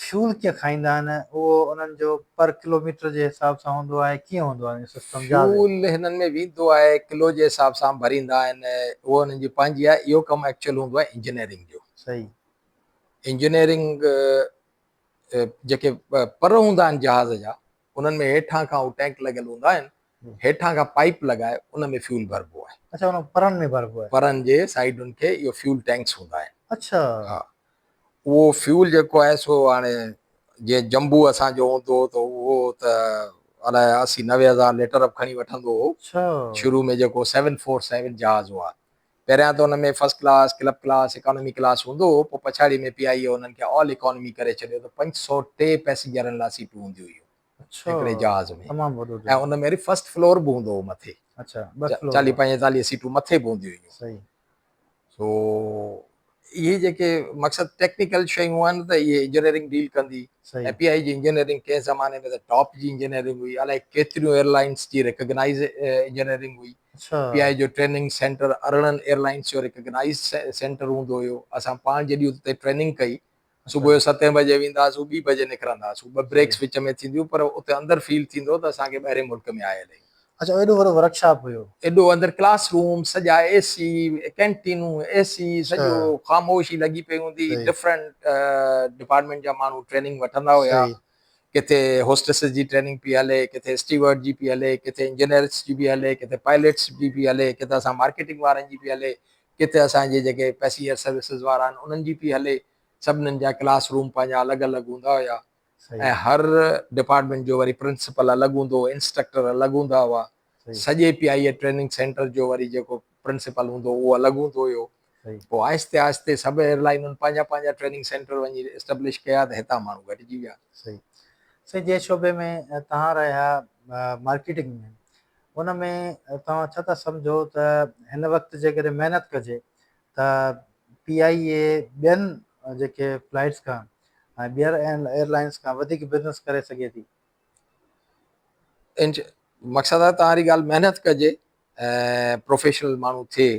[SPEAKER 1] فيول ڪيئن کائيندا آهن اهو انهن جو پر ڪلوميٽر جي حساب سان هوندو آهي ڪيئن هوندو آهي سسٽم
[SPEAKER 2] جهاز فيول هنن ۾ ويندو آهي ڪلو جي حساب سان ڀريندا آهن اهو انهن جي پنهنجي آهي اهو ڪم ايڪچوئل هوندو آهي انجنيئرنگ جو
[SPEAKER 1] صحيح
[SPEAKER 2] انجنيئرنگ جيڪي پر هوندا آهن جهاز جا انهن ۾ هيٺان کان هو ٽينڪ لڳل هوندا آهن هيٺان کان پائيپ لڳائي ان ۾ فيول ڀربو آهي.
[SPEAKER 1] اڇا ان پرن ۾ ڀربو آهي.
[SPEAKER 2] پرن جي سائيڊن کي اهو فيول ٽينڪس هوندا آهن.
[SPEAKER 1] اڇا.
[SPEAKER 2] ها اهو فيول جيڪو آهي سو هاڻي جيئن جمبو اسان جو هوندو هو ته اهو ته الائي 80 90 هزار ليٽر به کڻي وٺندو هو.
[SPEAKER 1] اڇا.
[SPEAKER 2] شروع ۾ جيڪو 747 جهاز هئا پهريان ته ان ۾ first class, club class, economy class هوندو هو، پوء پڇاڙي ۾ پي آء اي انهن کي آل اڪانومي ڪري ڇڏيو ته 503 پئسينجرن لاء سيٽون هونديون هيون هڪڙي جهاز ۾ ۽ ان ۾ وري فرسٽ فلور به هوندو هو مٿي، 40 45 سيٽون مٿي به هونديون هيون. سو اهي جيڪي مقصد ٽيڪنيڪل شيون آهن ته اهي انجنيئرنگ ڊيل ڪندي ۽ پي آء اي جي انجنيئرنگ ڪنهن زماني ۾ ته ٽاپ جي انجنيئرنگ هئي، الائي ڪيتريون ايئرلائنس جي ريڪگنائز انجنيئرنگ هئي. پي آء جو ٽريننگ سينٽر 18 ايئرلائنس جو ريڪگنائز سينٽر هوندو هيو. اسان پاڻ جڏهن اتي ٽريننگ ڪئي صبح جو ستين بجي ويندا هئاسون ٻي بجي نڪرندا هئاسون ٻه بريڪس وچ ۾ ٿينديون پر اتي اندر فيل ٿيندو هو ته اسان کي ٻاهرين ملڪ ۾ آيل آهيون.
[SPEAKER 1] اڇا ايڏو وڏو ورڪشاپ هيو.
[SPEAKER 2] ايڏو اندر ڪلاس روم سڄا اي سي ڪينٽينون اي سي سڄو خاموشي لڳي پئي هوندي ڊفرنٽ ڊپارٽمينٽ جا ماڻهو ٽريننگ وٺندا هيا ڪٿي هوسٽسز جي ٽريننگ پئي هلي ڪٿي اسٽيورڊ جي پئي هلي ڪٿي انجنيئرس جي پئي هلي ڪٿي پائلٽس جي پئي هلي ڪٿي اسان مارڪيٽنگ وارن جي پئي هلي ڪٿي اسان جي جيڪي پئسينجر سروسز وارا آهن انهن جي پئي هلي سڀنن جا ڪلاس روم پنهنجا الڳ الڳ هوندا هيا ۽ هر ڊپارٽمينٽ جو وري پرنسپل الڳ هوندو هو انسٽرڪٽر الڳ هوندا هئا سڄي پي آئي اي ٽريننگ سينٽر جو وري جيڪو پرنسپل هوندو هو اهو الڳ هوندو هيو پوء آهستي آهستي سڀ ايئرلائنن پنهنجا پنهنجا ٽريننگ سينٽر وڃي اسٽبلش ڪيا ته هتان ماڻهو گهٽجي ويا.
[SPEAKER 1] صحيح سائين جنهن شعبي ۾ توهان رهيا مارڪيٽنگ ۾ ان ۾ توهان ڇا ٿا سمجهو ته هن وقت جيڪڏهن محنت ڪجي ته پي آئي اي ٻين جيڪي فلائيٽس کان ۽ ٻين ايئرلائنس کان وڌيڪ بزنس ڪري سگهي ٿي؟
[SPEAKER 2] مقصد آهي توهان جي ڳالهه محنت ڪجي ۽ پروفيشنل ماڻهو ٿئي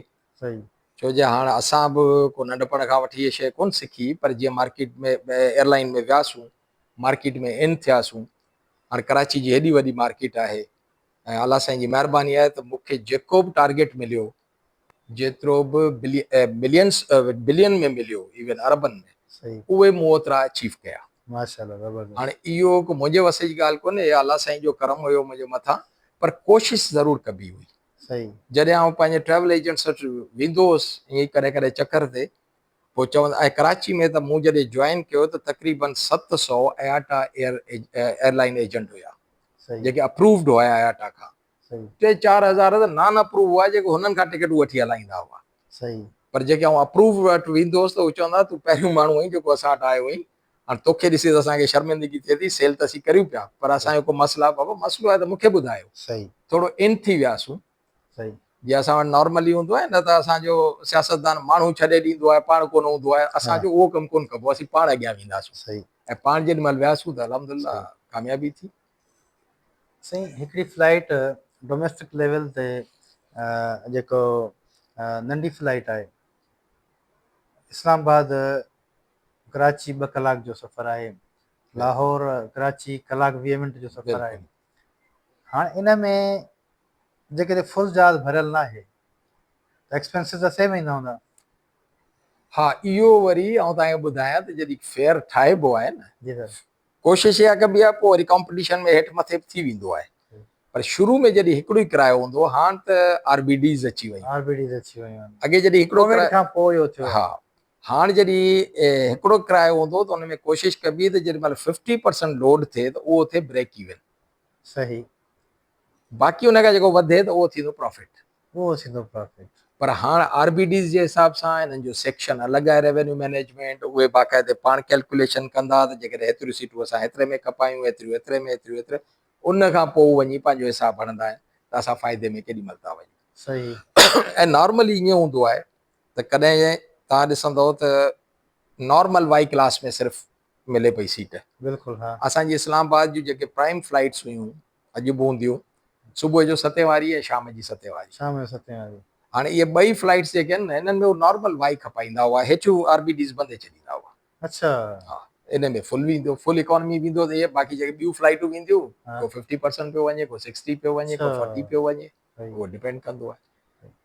[SPEAKER 1] صحيح.
[SPEAKER 2] ڇو جو هاڻ اسان به ڪو ننڍپڻ کان وٺي هيء شيء ڪونه سکي پر جيئن مارڪيٽ ۾ ايئرلائن ۾ وياسون مارڪيٽ ۾ ان ٿياسون هاڻ ڪراچي جي هيڏي وڏي مارڪيٽ آهي ۽ الله سائين جي مهرباني آهي ته مون کي جيڪو به ٽارگيٽ مليو جيترو به ملينس بلين ۾ مليو ايون اربن ۾ اهي مون اوترا اچيو ڪيا
[SPEAKER 1] ماشاءالله زبردست.
[SPEAKER 2] هاڻي اهو ڪو منهنجي وس جي ڳالهه ڪونهي اها الله سائين جو ڪرم هيو منهنجي مٿان پر ڪوشش ضرور ڪبي هئي.
[SPEAKER 1] صحيح.
[SPEAKER 2] جڏهن آئون پنهنجي ٽريول ايجنٽس وٽ ويندو هوس ائين ئي ڪڏهن ڪڏهن چڪر تي پوء چوندا ۽ ڪراچي ۾ ته مون جڏهن جوائن ڪيو ته تقريبن 700 اياٽا ايئر ايئرلائن ايجنٽ هيا
[SPEAKER 1] صحيح.
[SPEAKER 2] جيڪي اپرووڊ هيا اياٽا کان.
[SPEAKER 1] صحيح.
[SPEAKER 2] ٽي چار هزار ته نان اپروو هئا جيڪي هنن کان ٽڪيٽون وٺي هلائيندا هئا.
[SPEAKER 1] صحيح.
[SPEAKER 2] پر جيڪي آئون اپروو وٽ ويندو هوس ته هو چوندا هئا تون پهريون ماڻهو آهين جيڪو اسان وٽ آيو آهين هاڻ توکي ڏسي ته اسان کي شرمندگي ٿئي ٿي سيل ته اسين ڪريون پيا پر اسان جو ڪو مسئلو آهي بابا مسئلو آهي ته مون کي ٻڌايو.
[SPEAKER 1] صحيح.
[SPEAKER 2] ٿورو ان ٿي وياسون.
[SPEAKER 1] صحيح.
[SPEAKER 2] جيئن اسان وٽ نارملي هوندو آهي نه ته اسان جو سياستدان ماڻهو ڇڏي ڏيندو آهي پاڻ ڪونه هوندو آهي اسان جو اهو ڪم ڪونه ڪبو اسين پاڻ اڳيان وينداسون.
[SPEAKER 1] صحيح.
[SPEAKER 2] ۽ پاڻ جيڏي مهل وياسون ته الحمدلله ڪاميابي ٿي.
[SPEAKER 1] سائين هڪڙي فلائيٽ ڊوميسٽڪ ليول تي جيڪو ننڍي فلائيٽ آهي اسلام آباد ڪراچي 2 ڪلاڪ جو سفر آهي لاهور ڪراچي ڪلاڪ 20 منٽ جو سفر آهي هاڻ ان ۾ جيڪڏهن فل جهاز ڀريل ناهي ته ايڪسپينسز ته سيم ايندا هوندا.
[SPEAKER 2] ها اهو وري آئون توهان کي ٻڌايان ته جڏهن فيئر ٺاهبو آهي نه
[SPEAKER 1] جي سر.
[SPEAKER 2] ڪوشش اها ڪبي آهي پوء وري ڪامپٽيشن ۾ هيٺ مٿي به ٿي ويندو آهي پر شروع ۾ جڏهن هڪڙو ئي ڪرايو هوندو هو هاڻ ته آر بي ڊيز اچي ويون.
[SPEAKER 1] آر بي ڊيز اچي ويون آهن.
[SPEAKER 2] اڳي جڏهن هڪڙو
[SPEAKER 1] ڪووڊ کان پوء اهو ٿيو.
[SPEAKER 2] ها هاڻ جڏهن هڪڙو ڪرايو هوندو هو ته ان ۾ ڪوشش ڪبي ته جيڏي مهل 50% لوڊ ٿئي ته اهو ٿئي بريڪ ايون.
[SPEAKER 1] صحيح.
[SPEAKER 2] باقي ان کان جيڪو وڌي ته اهو ٿيندو پرافٽ.
[SPEAKER 1] اهو ٿيندو پرافٽ.
[SPEAKER 2] پر هاڻ آر بي ڊيز جي حساب سان انهن جو سيڪشن الڳ آهي ريونيو مئنيجمينٽ، اهي باقاعدي پاڻ ڪيلڪوليشن ڪندا ته جيڪڏهن هيتريون سيٽون اسان هيتري ۾ کپايون، هيتريون هيتري ۾، هيتريون هيتري، ان کان پوء وڃي پنهنجو حساب هڻندا آهن ته اسان فائدي ۾ ڪيڏي مهل ٿا وڃون.
[SPEAKER 1] صحيح.
[SPEAKER 2] ۽ نارملي ائين هوندو آهي ته ڪڏهن توهان ڏسندؤ ته نارمل وائي ڪلاس ۾ صرف ملي پئي سيٽ.
[SPEAKER 1] بلڪل ها.
[SPEAKER 2] اسان جي اسلام آباد جون جيڪي پرائم فلائيٽس هيون اڄ به هونديون صبح جو ستين واري ۽ شام جي ستين واري.
[SPEAKER 1] شام جو ستين واري.
[SPEAKER 2] هاڻي اهي ٻئي فلائيٽس جيڪي آهن نه انهن ۾ هو نارمل وائي کپائيندا هئا هيٺيون آر بي ڊيز بندي ڇڏيندا هئا.
[SPEAKER 1] اڇا.
[SPEAKER 2] ها ان ۾ فل ويندو فل اڪانومي ويندو ته اهي باقي جيڪي ٻيون فلائيٽون وينديون ڪو ففٽي پرسنٽ پيو وڃي ڪو سڪسٽي پيو وڃي ڪو فورٽي پيو وڃي اهو ڊپينڊ ڪندو آهي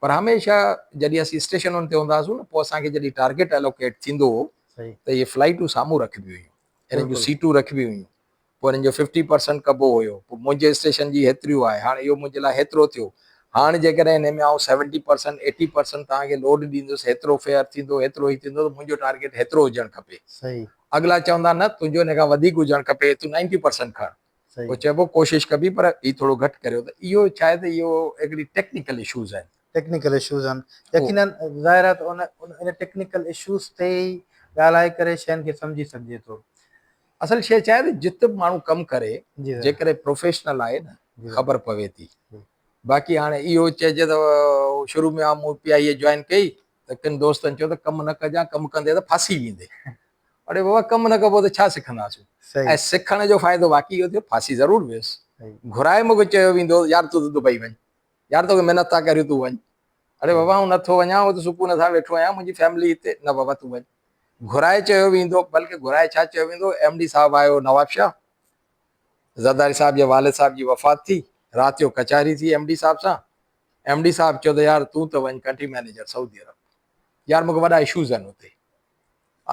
[SPEAKER 2] پر هميشه جڏهن اسين اسٽيشنن تي هوندا هئاسون نه پوء اسان کي جڏهن ٽارگيٽ الوڪيٽ ٿيندو هو ته اهي فلائيٽون سامهون رکبيون هيون انهن جون سيٽون رکبيون هيون پوء انهن جو ففٽي پرسنٽ ڪبو هيو، پوء منهنجي اسٽيشن جي هيتريون آهي، هاڻ اهو منهنجي لاء هيترو ٿيو، هاڻ جيڪڏهن انهي ۾ آئون سيونٽي پرسنٽ، ايٽي پرسنٽ توهان کي لوڊ ڏيندس، هيترو فيئر ٿيندو، هيترو هي ٿيندو ته منهنجو ٽارگيٽ هيترو هجڻ کپي.
[SPEAKER 1] صحيح.
[SPEAKER 2] اڳلا چوندا نه تنهنجو ان کان وڌيڪ هجڻ کپي، تون نائنٽي پرسنٽ کڻ.
[SPEAKER 1] صحيح.
[SPEAKER 2] پوء چئبو ڪوشش ڪبي پر هي ٿورو گهٽ ڪريو ته اهو ڇا آهي ته اهو هڪڙي ٽيڪنيڪل اشوز آهن.
[SPEAKER 1] ٽيڪنيڪل اشوز آهن. يقينن ظاهر آهي ته ان ان ٽيڪنيڪل اشوز تي ئي ڳالهائي ڪري شين کي سمجهي سگهجي ٿو.
[SPEAKER 2] اصل شيء ڇا آهي ته جت به ماڻهو ڪم ڪري جيڪڏهن پروفيشنل آهي نه خبر پوي ٿي باقي هاڻي اهو چئجي ته شروع ۾ آئون مون پي آء اي جوائن ڪئي ته ڪن دوستن چيو ته ڪم نه ڪجان ڪم ڪندي ته ڦاسي ويندي اڙي بابا ڪم نه ڪبو ته ڇا سکنداسون ۽ سکڻ جو فائدو واقعي اهو ٿيو ڦاسي ضرور ويس گهرائي مون کي چيو ويندو يار تون ته دبئي وڃ يار توکي محنت ٿا ڪريون تون وڃ اڙي بابا آئون نٿو وڃان آئون ته سڪون سان ويٺو آهيان منهنجي فيملي هتي نه بابا تون وڃ گهرائي چيو ويندو بلڪه گهرائي ڇا چيو ويندو ايم ڊي صاحب آيو نوابشاهه زرداري صاحب جي والد صاحب جي وفات ٿي رات جو ڪچهري ٿي ايم ڊي صاحب سان ايم ڊي صاحب چيو ته يار تون ته وڃ ڪنٽري مئنيجر سعودي عرب يار مونکي وڏا اشوز آهن اتي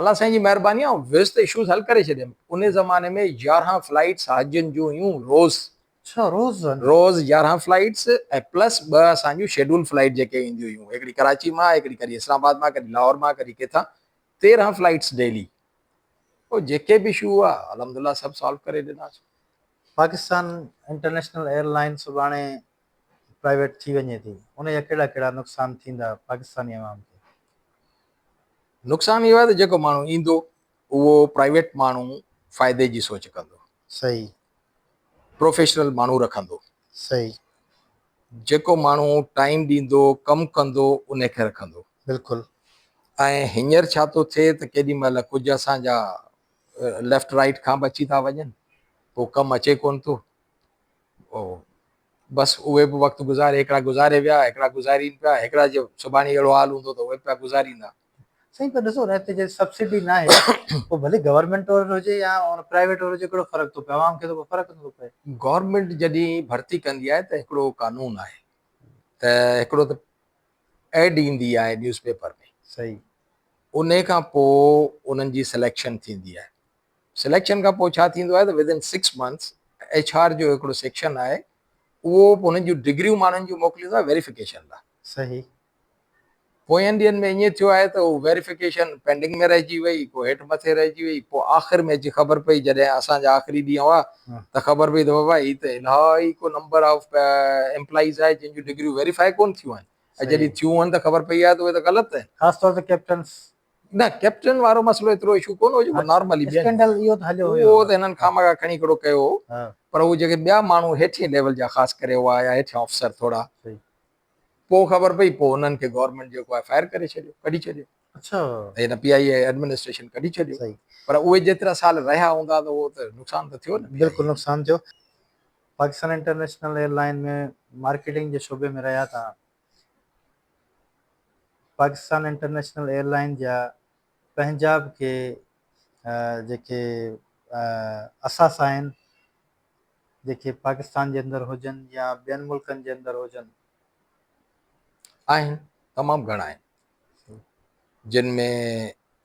[SPEAKER 2] الله سائين جي مهرباني آئون ويس ته اشوز حل ڪري ڇڏيم ان زماني ۾ 11 فلائيٽس حاجين جون هيون روز
[SPEAKER 1] اڇا روز
[SPEAKER 2] روز 11 فلائيٽس ۽ پلس ٻه اسان جون شيڊول فلائيٽ جيڪي اينديون هيون هڪڙي ڪراچي مان هڪڙي ڪڏهن اسلام آباد مان ڪڏهن لاهور مان ڪڏهن ڪٿان 13 فلائيٽس ڊيلي پوء جيڪي به اشو هئا الحمدلله سڀ سالو ڪري ڏناسون.
[SPEAKER 1] پاڪستان انٽرنيشنل ايئر لائن سڀاڻي پرائيويٽ ٿي وڃي ٿي ان جا ڪهڙا ڪهڙا نقصان ٿيندا پاڪستاني عوام کي؟
[SPEAKER 2] نقصان اهو آهي ته جيڪو ماڻهو ايندو اهو پرائيويٽ ماڻهو فائدي جي سوچ ڪندو.
[SPEAKER 1] صحيح.
[SPEAKER 2] پروفيشنل ماڻهو رکندو.
[SPEAKER 1] صحيح.
[SPEAKER 2] جيڪو ماڻهو ٽائيم ڏيندو ڪم ڪندو ان کي رکندو.
[SPEAKER 1] بلڪل.
[SPEAKER 2] ۽ هينئر ڇا ٿو ٿئي ته ڪيڏي مهل ڪجهه اسان جا ليفٽ رائيٽ کان به اچي ٿا وڃن پوء ڪم اچي ڪونه ٿو بس اهي به وقت گذاري هڪڙا گذاري ويا هڪڙا گذارين پيا هڪڙا جي سڀاڻي اهڙو حال هوندو ته اهي به پيا گذاريندا.
[SPEAKER 1] سائين پر ڏسو نه هتي جي سبسڊي ناهي پوء ڀلي گورنمينٽ وارو هجي يا پرائيويٽ وارو هجي ڪهڙو فرق ٿو پئي عوام کي ته ڪو فرق نٿو پئي.
[SPEAKER 2] گورنمينٽ جڏهن ڀرتي ڪندي آهي ته هڪڙو قانون آهي ته هڪڙو ته ايڊ ايندي آهي نيوز پيپر ۾
[SPEAKER 1] صحيح.
[SPEAKER 2] انهي کان پوء انهن جي سليڪشن ٿيندي آهي سليڪشن کان پوء ڇا ٿيندو آهي ته within six months H R جو هڪڙو سيڪشن آهي اهو انهن جون ڊگريون ماڻهن جون موڪليندو آهي ويريفڪيشن لاء.
[SPEAKER 1] صحيح.
[SPEAKER 2] پوين ڏينهن ۾ ائين ٿيو آهي ته اهو ويريفڪيشن پينڊنگ ۾ رهجي وئي، ڪو هيٺ مٿي رهجي وئي، پوء آخر ۾ اچي خبر پئي جڏهن اسان جا آخري ڏينهن هئا ته خبر پئي ته بابا هي ته الاهي ڪو نمبر آف ايمپلائيز آهي جن جون ڊگريون ويريفائي ڪونه ٿيون آهن ۽ جڏهن ٿيون آهن ته خبر پئي آهي ته اهي ته غلط آهن.
[SPEAKER 1] خاص طور تي ڪيپٽنس.
[SPEAKER 2] نه ڪيپٽن وارو مسئلو ايترو اشو ڪونه هو جيڪو نارملي ٻين
[SPEAKER 1] اسڪينڊل اهو ته هليو هيو
[SPEAKER 2] اهو ته هنن خامخا کڻي هڪڙو ڪيو هو پر هو جيڪي ٻيا ماڻهو هيٺين ليول جا خاص ڪري هئا يا هيٺيان آفيسر ٿورا پوء خبر پئي پوء انهن کي گورنمينٽ جيڪو آهي فائر ڪري ڇڏيو ڪڍي ڇڏيو.
[SPEAKER 1] اڇا.
[SPEAKER 2] هن پي آئي اي ايڊمنسٽريشن ڪڍي ڇڏيو.
[SPEAKER 1] صحيح.
[SPEAKER 2] پر اهي جيترا سال رهيا هوندا ته اهو ته نقصان ته ٿيو نه.
[SPEAKER 1] بلڪل نقصان ٿيو. پاڪستان انٽرنيشنل ايئر لائن ۾ مارڪيٽنگ جي شعبي ۾ رهيا ٿا. پاڪستان انٽرنيشنل ايئر لائن جا پنهنجا به ڪي جيڪي اثاثا آهن جيڪي پاڪستان جي اندر هجن يا ٻين ملڪن جي اندر هجن.
[SPEAKER 2] آهن تمام گهڻا آهن جن ۾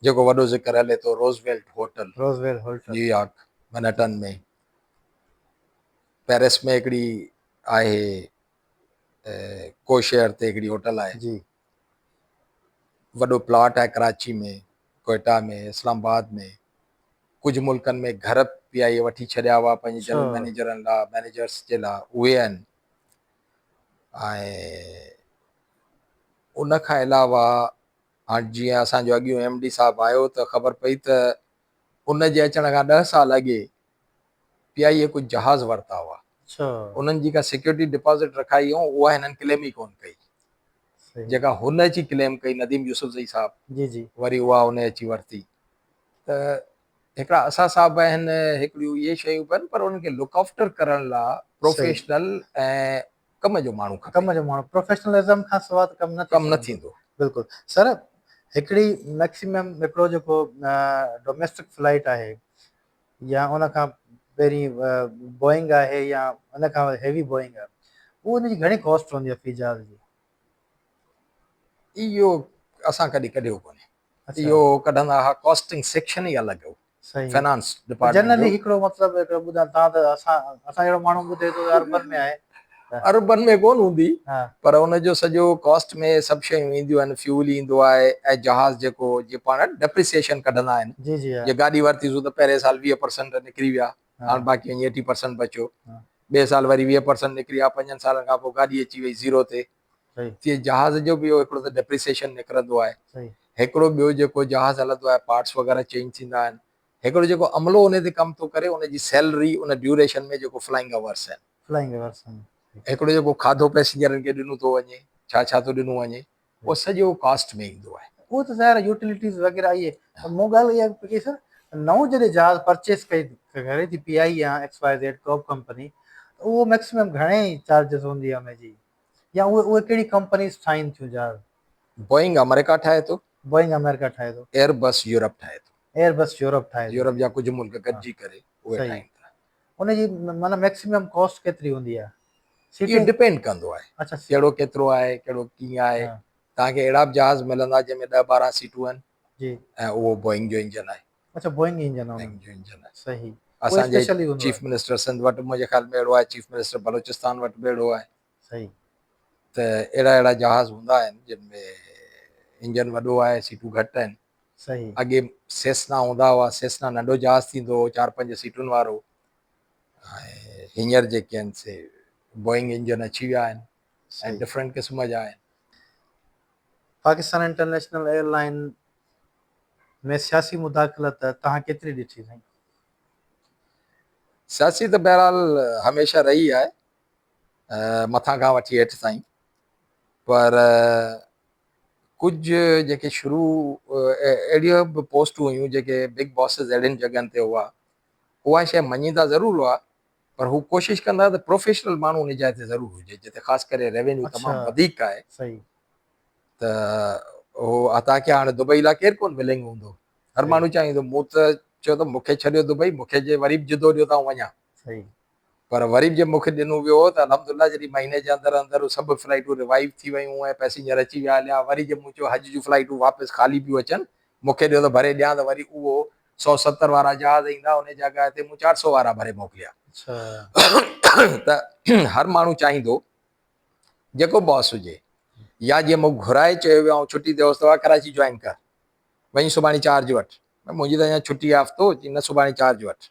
[SPEAKER 2] جيڪو وڏو ذڪر هلي ٿو Roosevelt hotel,
[SPEAKER 1] Roosevelt hotel,
[SPEAKER 2] New York Manhattan ۾، Paris ۾ هڪڙي آهي ڪوشيئر تي هڪڙي هوٽل آهي.
[SPEAKER 1] جي.
[SPEAKER 2] وڏو پلاٽ آهي ڪراچي ۾، ڪوئيٽا ۾، اسلام آباد ۾، ڪجهه ملڪن ۾ گهر پي آء اي وٺي ڇڏيا هئا پنهنجي جنرل مئنيجرن لا مئنيجرس جي لا اهي آهن ۽ ان کان علاوه هاڻ جيئن اسان جو اڳيون ايم ڊي صاحب آيو ته خبر پئي ته ان جي اچڻ کان ڏهه سال اڳي پي آء اي ڪجهه جهاز ورتا هئا. انهن جي ڪا سيڪيورٽي ڊپازٽ رکائي هئائون اها هنن ڪليم ئي ڪونه ڪئي. جيڪا هن اچي ڪليم ڪئي نديم يوسفزئي صاحب وري اها ان اچي ورتي ته هڪڙا اثاثا به آهن هڪڙيون اهي شيون به آهن پر انهن کي لڪ آفٽر ڪرڻ لا پروفيشنل ۽ ڪم جو ماڻهو کپي.
[SPEAKER 1] ڪم جو ماڻهو پروفيشنلزم کان سوا ته ڪم نه ٿي
[SPEAKER 2] ڪم نه ٿيندو.
[SPEAKER 1] بلڪل سر هڪڙي ميڪسيمم هڪڙو جيڪو ڊوميسٽڪ فلائيٽ آهي يا ان کان پهرين بوئنگ آهي يا ان کان هيوي بوئنگ آهي اهو ان جي گهڻي ڪاسٽ هوندي آهي في جهاز جي؟
[SPEAKER 2] اهو اسان ڪڏهن ڪڍيو ڪونهي. اهو ڪڍندا ها ڪاسٽنگ سيڪشن ئي الڳ هو فنانس ڊپارٽمينٽ
[SPEAKER 1] جنرلي هڪڙو مطلب هڪڙو ٻڌان تان ته اسان اسان جهڙو ماڻهو ٻڌي ٿو اربن ۾ آهي
[SPEAKER 2] اربن ۾ ڪون هوندي پر ان جو سڄو ڪاسٽ ۾ سڀ شيون اينديون آهن فيول ايندو آهي ۽ جهاز جيڪو جي پاڻ ڊپريسيشن ڪڍندا آهن
[SPEAKER 1] جي جي
[SPEAKER 2] جي گاڏي ورتي سو ته پهرين سال 20% نڪري ويا هاڻ باقي وڃي 80% بچيو ٻئي سال وري 20% نڪري ويا پنجن سالن کان پوء گاڏي اچي وئي زيرو تي تيئن جهاز جو به اهو هڪڙو ته ڊپريسيشن نڪرندو آهي هڪڙو ٻيو جيڪو جهاز هلندو آهي پارٽس وغيره چينج ٿيندا آهن هڪڙو جيڪو عملو ان تي ڪم ٿو ڪري ان جي سيلري ان ڊيوريشن ۾ جيڪو فلائنگ اورس آهن
[SPEAKER 1] فلائنگ اورس آهن
[SPEAKER 2] هڪڙو جيڪو کاڌو پئسينجرن کي ڏنو ٿو وڃي ڇا ڇا ٿو ڏنو وڃي اهو سڄو ڪاسٽ ۾ ايندو آهي.
[SPEAKER 1] اهو ته ظاهر آهي يوٽيلٽيز وغيره اهي مون ڳالهه اها پئي ڪئي سر نئون جڏهن جهاز پرچيس ڪئي ڪري ٿي پي آئي يا ايڪس وائي زيڊ ڪو به ڪمپني ته اهو ميڪسيمم گهڻي چارجز هوندي آهي ان جي يا اهي اهي ڪهڙي ڪمپنيز ٺاهين ٿيون جهاز؟
[SPEAKER 2] بوئنگ آمريڪا ٺاهي ٿو.
[SPEAKER 1] بوئنگ آمريڪا ٺاهي ٿو.
[SPEAKER 2] ايئر بس يورپ ٺاهي ٿو.
[SPEAKER 1] ايئر بس يورپ ٺاهي ٿو.
[SPEAKER 2] يورپ جا ڪجهه ملڪ گڏجي ڪري اهي ٺاهين ٿا.
[SPEAKER 1] ان جي معنيٰ ميڪسيمم ڪاسٽ ڪيتري هوندي آهي؟
[SPEAKER 2] اهو ڊپينڊ ڪندو آهي ڪهڙو ڪيترو آهي ڪهڙو ڪيئن آهي. توهان کي اهڙا به جهاز ملندا جنهن ۾ ڏهه ٻارهن سيٽون آهن ۽ اهو بوئنگ جو انجن آهي.
[SPEAKER 1] اڇا بوئنگ انجن آهي.
[SPEAKER 2] بوئنگ جو انجن آهي.
[SPEAKER 1] صحيح.
[SPEAKER 2] اسان جي چيف منسٽر سنڌ وٽ منهنجي خيال ۾ اهڙو آهي چيف منسٽر بلوچستان وٽ به اهڙو آهي.
[SPEAKER 1] صحيح.
[SPEAKER 2] ته اهڙا اهڙا جهاز هوندا آهن جن ۾ انجن وڏو آهي سيٽون گهٽ آهن.
[SPEAKER 1] صحيح.
[SPEAKER 2] اڳي سيسنا هوندا هئا سيسنا ننڍو جهاز ٿيندو هو چار پنج سيٽن وارو ۽ هينئر جيڪي آهن سي بوئنگ انجن اچي ويا آهن ۽ ڊفرنٽ قسم جا آهن.
[SPEAKER 1] پاڪستان انٽرنيشنل ايئر لائين ۾ سياسي مداخلت توهان ڪيتري ڏٺي سائين؟
[SPEAKER 2] سياسي ته بهرحال هميشه رهي آهي مٿان کان وٺي هيٺ تائين پر ڪجهه جيڪي شروع اهڙيون به پوسٽون هيون جيڪي بگ باسز اهڙين جڳهن تي هئا اها شيء مڃيندا ضرور هئا پر هو ڪوشش ڪندا ته پروفيشنل ماڻهو ان جاء تي ضرور هجي جتي خاص ڪري ريونيو تمام وڌيڪ آهي ته هو حتيٰ ڪي هاڻي دبئي لاء ڪير ڪونه ولنگ هوندو هر ماڻهو چاهيندو مون ته چيو ته مون کي ڇڏيو دبئي مون کي جي وري به جدو ڏيو ته آئون وڃان پر وري به جي مون کي ڏنو ويو ته الحمدلله جڏهن مهيني جي اندر اندر سڀ فلائيٽون ريوائيو ٿي ويون ۽ پئسينجر اچي ويا هليا وري جي مون چيو حج جون فلائيٽون واپس خالي پيون اچن مون کي ڏيو ته ڀري ڏيان ته وري اهو 170 وارا جهاز ايندا ان جڳهه تي مون 400 وارا ڀري موڪليا ته هر ماڻهو چاهيندو جيڪو باس هجي يا جيئن مون گهرائي چيو ويو آئون ڇٽي تي هوس ته ڪراچي جوائن ڪر وڃي سڀاڻي چارج وٺ منهنجي ته اڃا ڇٽي آهي هفتو چي نه سڀاڻي چارج وٺ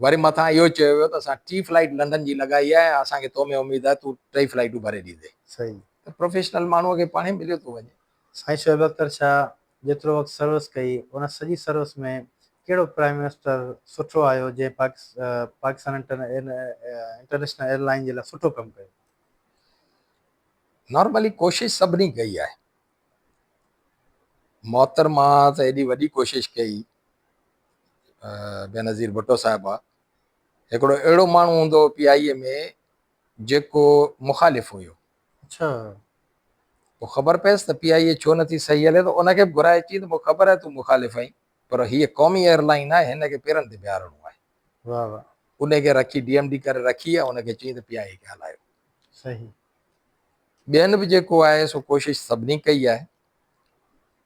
[SPEAKER 2] وري مٿان اهو چيو ويو ته اسان ٽي فلائيٽ لنڊن جي لڳائي آهي ۽ اسان کي تو ۾ اميد آهي تون ٽئي فلائيٽون ڀري ڏيندين.
[SPEAKER 1] صحيح.
[SPEAKER 2] ته پروفيشنل ماڻهوء کي پاڻهي مليو ٿو وڃي.
[SPEAKER 1] سائين شعيب اختر شاهه جيترو وقت سروس ڪئي ان سڄي سروس ۾ ڪهڙو پرائيم منسٽر سٺو آيو جنهن پاڪستان انٽرنيشنل ايئر لائين جي لاء سٺو ڪم ڪيو؟
[SPEAKER 2] نارملي ڪوشش سڀني ڪئي آهي. محترمه ته ايڏي وڏي ڪوشش ڪئي بينظير ڀٽو صاحبه هڪڙو اهڙو ماڻهو هوندو هو پي آء اي ۾ جيڪو مخالف هيو.
[SPEAKER 1] اڇا.
[SPEAKER 2] پوء خبر پيس ته پي آء اي ڇو نٿي صحيح هلي ته ان کي به گهرائي چيائين ته مون کي خبر آهي تون مخالف آهين پر هيء قومي ايئر لائين آهي هن کي پيرن تي بيهارڻو آهي.
[SPEAKER 1] واه واه.
[SPEAKER 2] ان کي رکي ڊي ايم ڊي ڪري رکي ۽ ان کي چيائين ته پي آء اي کي هلايو.
[SPEAKER 1] صحيح.
[SPEAKER 2] ٻين به جيڪو آهي سو ڪوشش سڀني ڪئي آهي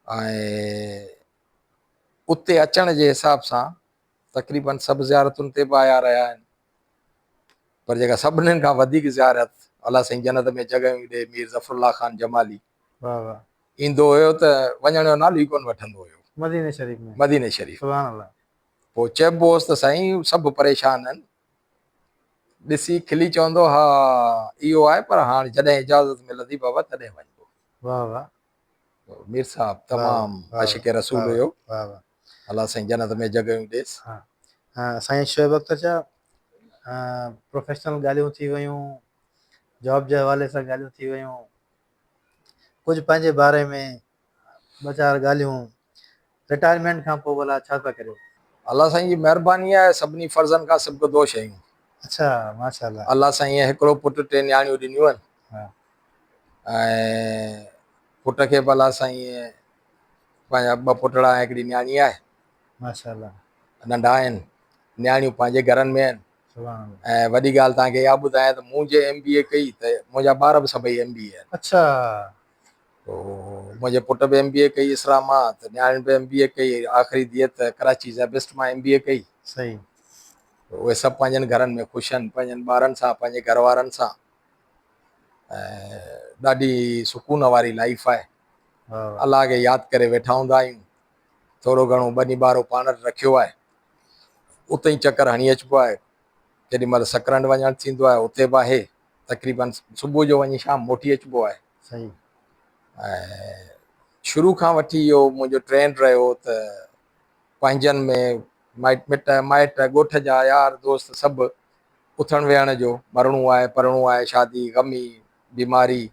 [SPEAKER 2] ۽ اتي اچڻ جي حساب سان تقريبن سڀ زيارتن تي به آيا رهيا آهن پر جيڪا سڀني کان وڌيڪ زيارت الله سائين جنت ۾ جڳهيون ڏي مير ظفر الله خان جمالي
[SPEAKER 1] واه واه
[SPEAKER 2] ايندو هيو ته وڃڻ جو نالو ئي ڪونه وٺندو هيو
[SPEAKER 1] مديني شريف ۾
[SPEAKER 2] مديني شريف
[SPEAKER 1] سبحان الله
[SPEAKER 2] پوء چئبو هوس ته سائين سڀ پريشان آهن ڏسي کلي چوندو ها اهو آهي پر هاڻ جڏهن اجازت ملندي بابا تڏهن وڃبو.
[SPEAKER 1] واه واه.
[SPEAKER 2] مير صاحب تمام عاشق رسول هيو.
[SPEAKER 1] واه واه.
[SPEAKER 2] الله سائين جنت ۾ جڳهيون ڏيس.
[SPEAKER 1] ها سائين شعيب اختر جا پروفيشنل ڳالهيون ٿي ويون، جاب جي حوالي سان ڳالهيون ٿي ويون، ڪجهه پنهنجي باري ۾ ٻه چار ڳالهيون، رٽائرمينٽ کان پوء ڀلا ڇا ٿا ڪريو؟
[SPEAKER 2] الله سائين جي مهرباني آهي سڀني فرضن کان سبڪدوش آهيون.
[SPEAKER 1] اڇا ماشاءالله.
[SPEAKER 2] الله سائين هڪڙو پٽ ٽي نياڻيون ڏنيون آهن ۽ پٽ کي به الله سائين پنهنجا ٻه پٽڙا ۽ هڪڙي نياڻي آهي.
[SPEAKER 1] ماشاءالله.
[SPEAKER 2] ننڍا آهن، نياڻيون پنهنجي گهرن ۾ آهن. ۽ وڏي ڳالهه توهان کي اها ٻڌايان ته مون جي ايم بي اي ڪئي ته منهنجا ٻار به سڀئي ايم بي اي آهن.
[SPEAKER 1] اڇا.
[SPEAKER 2] تو منهنجي پٽ به ايم بي اي ڪئي اسرا مان ته نياڻين به ايم بي اي ڪئي، آخري ڌيء ته ڪراچي زيبسٽ مان ايم بي اي ڪئي.
[SPEAKER 1] صحيح.
[SPEAKER 2] ته اهي سڀ پنهنجن گهرن ۾ خوش آهن، پنهنجن ٻارن سان، پنهنجي گهر وارن سان ۽ ڏاڍي سڪون واري لائيف آهي. الله کي ياد ڪري ويٺا هوندا آهيون. ٿورو گهڻو ٻني ٻارو پاڻ وٽ رکيو آهي، اتي ئي چڪر هڻي اچبو آهي. ڪيڏي مهل سڪرنڊ وڃڻ ٿيندو آهي، اتي به آهي. تقريبن صبح جو وڃي شام موٽي اچبو آهي.
[SPEAKER 1] صحيح.
[SPEAKER 2] ۽ شروع کان وٺي اهو منهنجو ٽرينڊ رهيو ته پنهنجن ۾ مائٽ مٽ مائٽ ڳوٺ جا يار دوست سڀ اٿڻ ويهڻ جو، مرڻو آهي پرڻو آهي، شادي، غمي، بيماري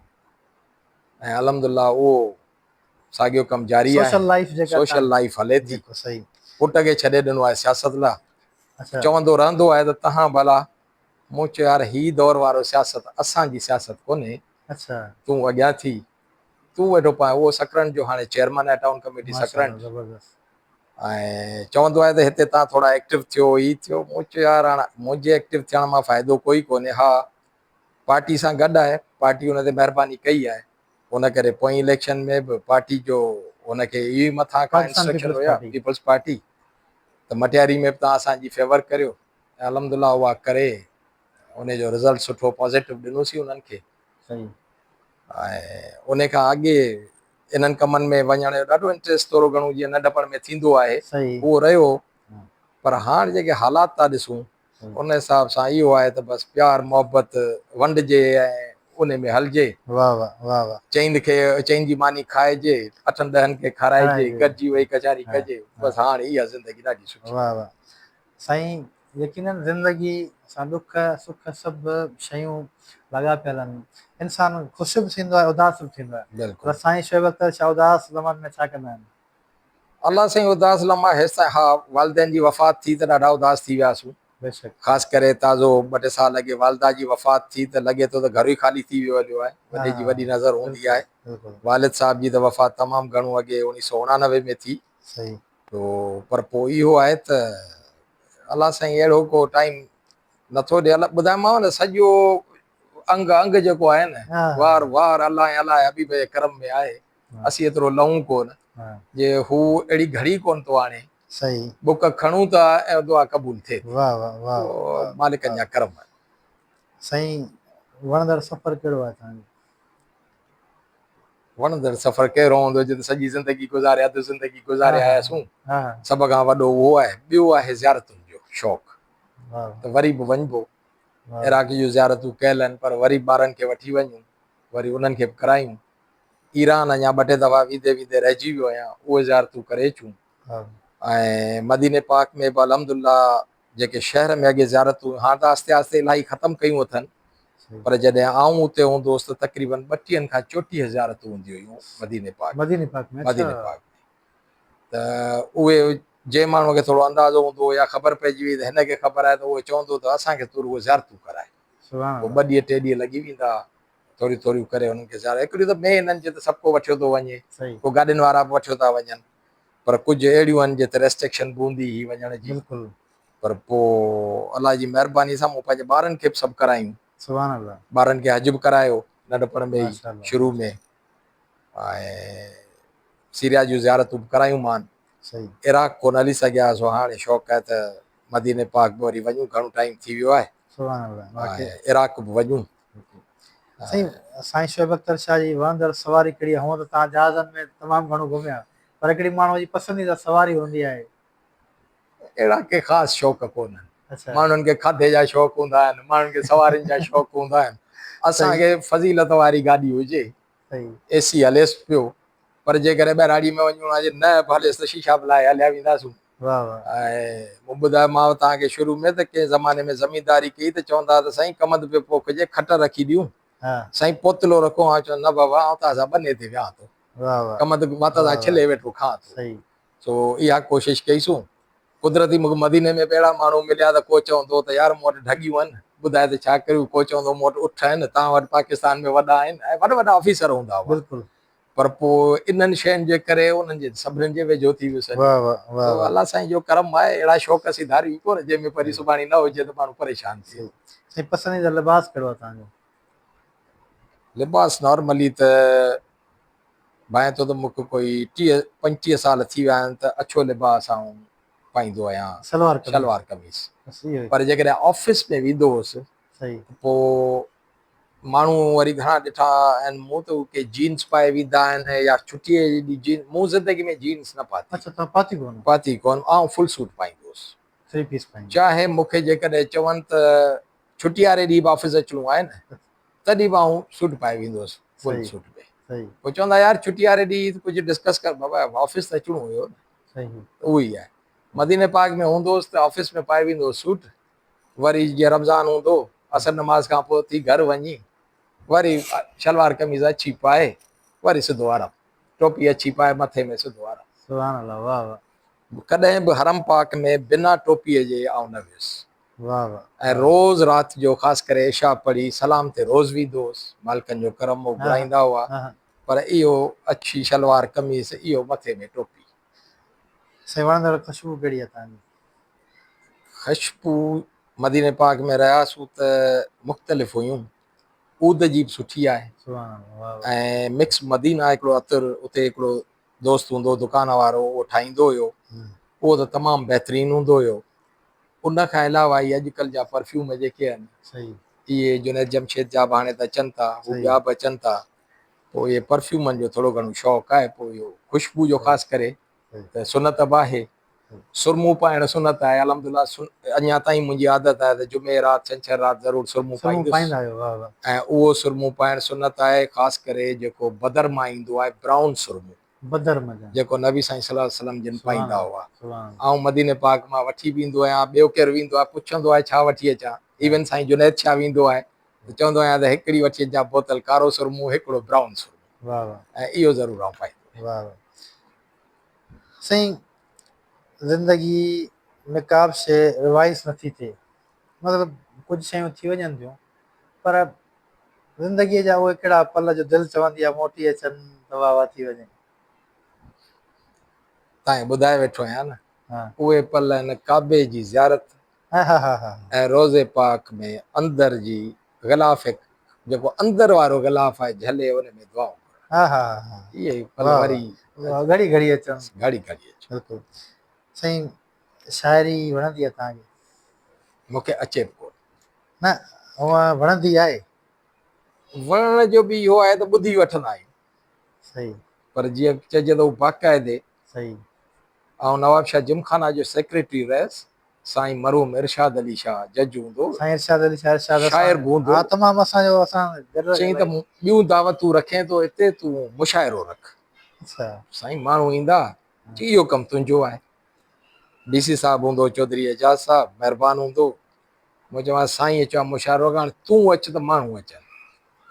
[SPEAKER 2] ۽ الحمدلله اهو ساڳيو ڪم جاري آهي.
[SPEAKER 1] سوشل لائيف جيڪا
[SPEAKER 2] سوشل لائيف هلي ٿي.
[SPEAKER 1] صحيح.
[SPEAKER 2] پٽ کي ڇڏي ڏنو آهي سياست لا. چوندو رهندو آهي ته تهان ڀلا. مون چيو يار هي دور وارو سياست اسان جي سياست ڪونهي.
[SPEAKER 1] اڇا.
[SPEAKER 2] تون اڳيان ٿي. تون ويٺو پاء. اهو سڪرنڊ جو هاڻي چيئرمن آهي ٽائون ڪميٽي سڪرنڊ.
[SPEAKER 1] زبردست.
[SPEAKER 2] ۽ چوندو آهي ته هتي تهان ٿورا ايڪٽو ٿيو هي ٿيو. مون چيو يار هاڻ منهنجي ايڪٽو ٿيڻ مان فائدو ڪوئي ڪونهي. ها پارٽي سان گڏ آهي. پارٽي ان تي مهرباني ڪئي آهي. ان ڪري پوئين اليڪشن ۾ به پارٽي جو ان کي اهو ئي مٿان کان انسٽرڪشن هيا پيپلز پارٽي ته مٽياري ۾ به توهان اسان جي فيور ڪريو ۽ الحمدلله اها ڪري ان جو رزلٽ سٺو پازيٽو ڏنوسين انهن کي.
[SPEAKER 1] صحيح.
[SPEAKER 2] ۽ ان کان اڳي انهن ڪمن ۾ وڃڻ جو ڏاڍو انٽريسٽ ٿورو گهڻو جيئن ننڍپڻ ۾ ٿيندو آهي اهو رهيو پر هاڻ جيڪي حالات ٿا ڏسون ان حساب سان اهو آهي ته بس پيار محبت ونڊجي ۽ ان ۾ هلجي.
[SPEAKER 1] واه واه واه واه.
[SPEAKER 2] چئن کي چئن جي ماني کائجي، اٺن ڏهن کي کارائجي، گڏجي ويهي ڪچهري ڪجي، بس هاڻ اها زندگي ڏاڍي سٺي.
[SPEAKER 1] واه واه سائين يقينن زندگي سان ڏک سک سڀ شيون لاڳاپيل آهن. انسان خوش به ٿيندو آهي اداس به ٿيندو آهي.
[SPEAKER 2] بلڪل.
[SPEAKER 1] پر سائين شعيب اختر شاهه اداس زماني ۾ ڇا ڪندا آهن؟
[SPEAKER 2] الله سائين اداس لمحا هيستائين ها والدين جي وفات ٿي ته ڏاڍا اداس ٿي وياسون
[SPEAKER 1] بيشڪ.
[SPEAKER 2] خاص ڪري تازو ٻه ٽي سال اڳي والده جي وفات ٿي ته لڳي ٿو ته گهر ئي خالي ٿي ويو هليو آهي وڏي جي وڏي نظر هوندي آهي والد صاحب جي ته وفات تمام گهڻو اڳي اوڻيهه سو اڻانوي ۾ ٿي
[SPEAKER 1] صحيح.
[SPEAKER 2] تو پر پوء اهو آهي ته الله سائين اهڙو ڪو ٽائيم نٿو ڏي الله ٻڌايومانو نه سڄو انگ انگ جيڪو آهي نه وار وار الله ۽ الله جي حبيب جي ڪرم ۾ آهي اسين ايترو لهون ڪونه جي هو اهڙي گهڙي ڪونه ٿو آڻي.
[SPEAKER 1] صحيح.
[SPEAKER 2] ٻڪ کڻون ٿا ۽ دعا قبول ٿئي ٿي.
[SPEAKER 1] واه واه واه واه.
[SPEAKER 2] مالڪن جا ڪرم آهن.
[SPEAKER 1] سائين وڻندڙ سفر ڪهڙو آهي توهان جو؟
[SPEAKER 2] وڻندڙ سفر ڪهڙو هوندو جتي سڄي زندگي گذاري اڌ زندگي گذاري آياسون. سڀ کان وڏو اهو آهي. ٻيو آهي زيارتن جو شوق ته وري به وڃبو. عراق جون زيارتون ڪيل آهن پر وري ٻارن کي وٺي وڃون وري انهن کي به ڪرايون. ايران اڃا ٻه ٽي دفعا ويندي ويندي رهجي ويو آهيان اهي زيارتون ڪري اچون ۽ مديني پاڪ ۾ به الحمدلله جيڪي شهر ۾ اڳي زيارتون هاڻ ته آهستي آهستي الاهي ختم ڪيون اٿن پر جڏهن آئون اتي هوندو هوس ته تقريبن ٻٽيهن کان چوٽيهه زيارتون هونديون هيون مديني پاڪ
[SPEAKER 1] مديني پاڪ ۾
[SPEAKER 2] مديني پاڪ ۾ ته اهي جنهن ماڻهو کي ٿورو اندازو هوندو هو يا خبر پئجي وئي ته هن کي خبر آهي ته اهو چوندو ته اسان کي تون رڳو زيارتون ڪرائي پوء ٻه ڏينهن ٽي ڏينهن لڳي ويندا هئا ٿوريون ٿوريون ڪري انهن کي زيارت هڪڙيون ته مين انهن جي ته سڀ ڪو وٺيو ٿو وڃي ڪو گاڏين وارا به وٺيو ٿا وڃن پر ڪجهه اهڙيون آهن جتي ريسٽرڪشن به هوندي هئي وڃڻ جي
[SPEAKER 1] بلڪل
[SPEAKER 2] پر پوء الله جي مهرباني سان مون پنهنجي ٻارن کي به سڀ ڪرايون
[SPEAKER 1] سبحان الله
[SPEAKER 2] ٻارن کي حج به ڪرايو ننڍپڻ ۾ ئي شروع ۾ ۽ سيريا جون زيارتون به ڪرايون مان
[SPEAKER 1] صحيح
[SPEAKER 2] عراق ڪونه هلي سگهيا سو هاڻي شوق آهي ته مديني پاڪ به وري وڃون گهڻو ٽائيم ٿي ويو آهي
[SPEAKER 1] سبحان الله واقعي
[SPEAKER 2] عراق به وڃون.
[SPEAKER 1] سائين سائين شعيب اختر شاهه جي وڻندڙ سواري ڪهڙي آهي؟ هونء ته توهان جهازن ۾ تمام گهڻو گهميا پر هڪڙي ماڻهوء جي پسنديده سواري هوندي آهي.
[SPEAKER 2] اهڙا ڪي خاص شوق ڪونهن. ماڻهن کي کاڌي جا شوق هوندا آهن، ماڻهن کي سوارين جا شوق هوندا آهن. اسان کي فضيلت واري گاڏي هجي اي سي هليس پيو پر جيڪڏهن ٻهراڙي ۾ وڃڻو آهي نه به هليس ته شيشا به لاهي هليا وينداسون. ۽ مون ٻڌايومانو توهان کي شروع ۾ ته ڪنهن زماني ۾ زمينداري ڪئي ته چوندا ها ته سائين ڪمند پيو پوکجي کٽ رکي ڏيون سائين پوتلو رکو آئون چوندس نه بابا آئون توهان سان ٻني تي ويهان ٿو ڪمند وات سان ڇلي ويٺو کان ٿو. سو اها ڪوشش ڪئيسون. قدرتي مون کي مديني ۾ به اهڙا ماڻهو مليا ته ڪو چوندو ته يار مون وٽ ڍڳيون آهن ٻڌاء ته ڇا ڪريون، ڪو چوندو مون وٽ اٺ آهن، توهان وٽ پاڪستان ۾ وڏا آهن ۽ وڏا وڏا آفيسر هوندا هئا. پر پوء انهن شين جي ڪري انهن جي سڀني جي ويجهو ٿي ويس. سو الله سائين جو ڪرم آهي اهڙا شوق اسين ڌاريون ئي ڪونه جنهن ۾ وري سڀاڻي نه هجي ته ماڻهو پريشان ٿئي.
[SPEAKER 1] سائين پسنديده لباس ڪهڙو آهي توهان جو؟
[SPEAKER 2] لباس نارملي ته ڀانئين ٿو ته مون کي ڪوئي 30 35 سال ٿي ويا آهن ته اڇو لباس آئون پائيندو آهيان شلوار قميص پر جيڪڏهن آفيس ۾ ويندو هوس ته پوء ماڻهو وري گهڻا ڏٺا آهن مون ته ڪي جينز پائي ويندا آهن يا ڇٽيء جي ڏينهن جين مون زندگي ۾ جينز نه پاتي.
[SPEAKER 1] اڇا توهان پاتي ڪونه؟
[SPEAKER 2] پاتي ڪونه آئون فل سوٽ پائيندو هوس.
[SPEAKER 1] ٿري پيس پائيندو.
[SPEAKER 2] چاهي مون کي جيڪڏهن چون ته ڇٽي واري ڏينهن به آفيس اچڻو آهي نه تڏهن به آئون سوٽ پائي ويندو هوس فل سوٽ ۾. پوء چوندا يار ڇٽي واري ڏينهن ڪجهه ڊسڪس ڪر بابا آفيس ته اچڻو هيو نه. اهو ئي آهي. مديني پاڪ ۾ هوندو هوس ته آفيس ۾ پائي ويندو هوس سوٽ وري جيئن رمضان هوندو عصر نماز کان پوء اٿي گهر وڃي وري شلوار قميص اڇي پائي وري سڌو حرم ٽوپي اڇي پائي مٿي ۾ سڌو حرم.
[SPEAKER 1] سبحان الله واه واه.
[SPEAKER 2] ڪڏهن به حرم پاڪ ۾ بنا ٽوپي جي آئون نه ويس.
[SPEAKER 1] واه واه.
[SPEAKER 2] ۽ روز رات جو خاص ڪري عشاء پڙهي سلام تي روز ويندو هوس مالڪن جو ڪرم هو گهرائيندا هئا پر اهو اڇي شلوار قميص اهو مٿي ۾ ٽوپي.
[SPEAKER 1] سائين وڻندڙ خوشبو ڪهڙي آهي توهان جي؟
[SPEAKER 2] خشبو مديني پاڪ ۾ رهياسون ته مختلف هيون. عود جي به سٺي آهي ۽ مڪس مدينه هڪڙو عطر اتي هڪڙو دوست هوندو هو دڪان وارو اهو ٺاهيندو هيو اهو ته تمام بهترين هوندو هيو. ان کان علاوه هي اڄڪلهه جا پرفيوم جيڪي آهن اهي جنيد جمشيد جا به هاڻي ته اچن ٿا هو ٻيا به اچن ٿا پوء اهي پرفيومن جو ٿورو گهڻو شوق آهي پوء اهو خوشبو جو خاص ڪري ته سنت به آهي. سرمو پائڻ سنت آهي الحمدلله اڃا تائين منهنجي عادت آهي ته جمعي رات ڇنڇر رات ضرور سرمو پائيندس ۽ اهو سرمو پائڻ سنت آهي خاص ڪري جيڪو بدر مان ايندو آهي برائون سرمو جيڪو نبي سائين صلي الله عليه وسلم جن پائيندا هئا آئون مديني پاڪ مان وٺي به ايندو آهيان ٻيو ڪير ويندو آهي پڇندو آهي ڇا وٺي اچان ايون سائين جنيد شاهه ويندو آهي ته چوندو آهيان ته هڪڙي وٺي اچجان بوتل ڪارو سرمو هڪڙو برائون سرمو ۽ اهو ضرور آئون پائيندو آهيان.
[SPEAKER 1] سائين زندگي ۾ ڪا به شيء ريوائز نٿي ٿئي مطلب ڪجهه شيون ٿي وڃن ٿيون پر زندگيء جا اهي ڪهڙا پل جو دل چوندي آهي موٽي اچن ته واهه واهه ٿي وڃي.
[SPEAKER 2] تائين ٻڌائي ويٺو آهيان نه اهي پل آهن ڪعبي جي زيارت ۽ روضي پاڪ ۾ اندر جي غلاف جيڪو اندر وارو غلاف آهي جهلي ان ۾ دعائون گهرڻ اهي ئي پل وري
[SPEAKER 1] گهڙي گهڙي اچن
[SPEAKER 2] گهڙي گهڙي اچن.
[SPEAKER 1] بلڪل سائين شاعري وڻندي آهي توهان کي؟
[SPEAKER 2] مون کي اچي به ڪونه.
[SPEAKER 1] نه هونء وڻندي آهي.
[SPEAKER 2] وڻڻ جو به اهو آهي ته ٻڌي وٺندا آهيون.
[SPEAKER 1] صحيح.
[SPEAKER 2] پر جيئن چئجي ته هو باقاعدي.
[SPEAKER 1] صحيح.
[SPEAKER 2] آئون نوابشاهه جمخانه جو سيڪريٽري رهيس. سائين مرحوم ارشاد علي شاهه جج هوندو هو.
[SPEAKER 1] سائين ارشاد علي شاهه ارشاد اسان
[SPEAKER 2] شاعر به هوندو
[SPEAKER 1] ها تمام اسان جو اسان گڏ
[SPEAKER 2] چيائين ته ٻيون دعوتون رکين ٿو اتي تون مشاعرو رک.
[SPEAKER 1] اڇا.
[SPEAKER 2] سائين ماڻهو ايندا چي اهو ڪم تنهنجو آهي. ڊي سي صاحب هوندو هو چوڌري اعجاز صاحب مهربان هوندو هو. مون چيومانس سائين اچو آ مشاعرو رکان هاڻي تون اچ ته ماڻهو اچن.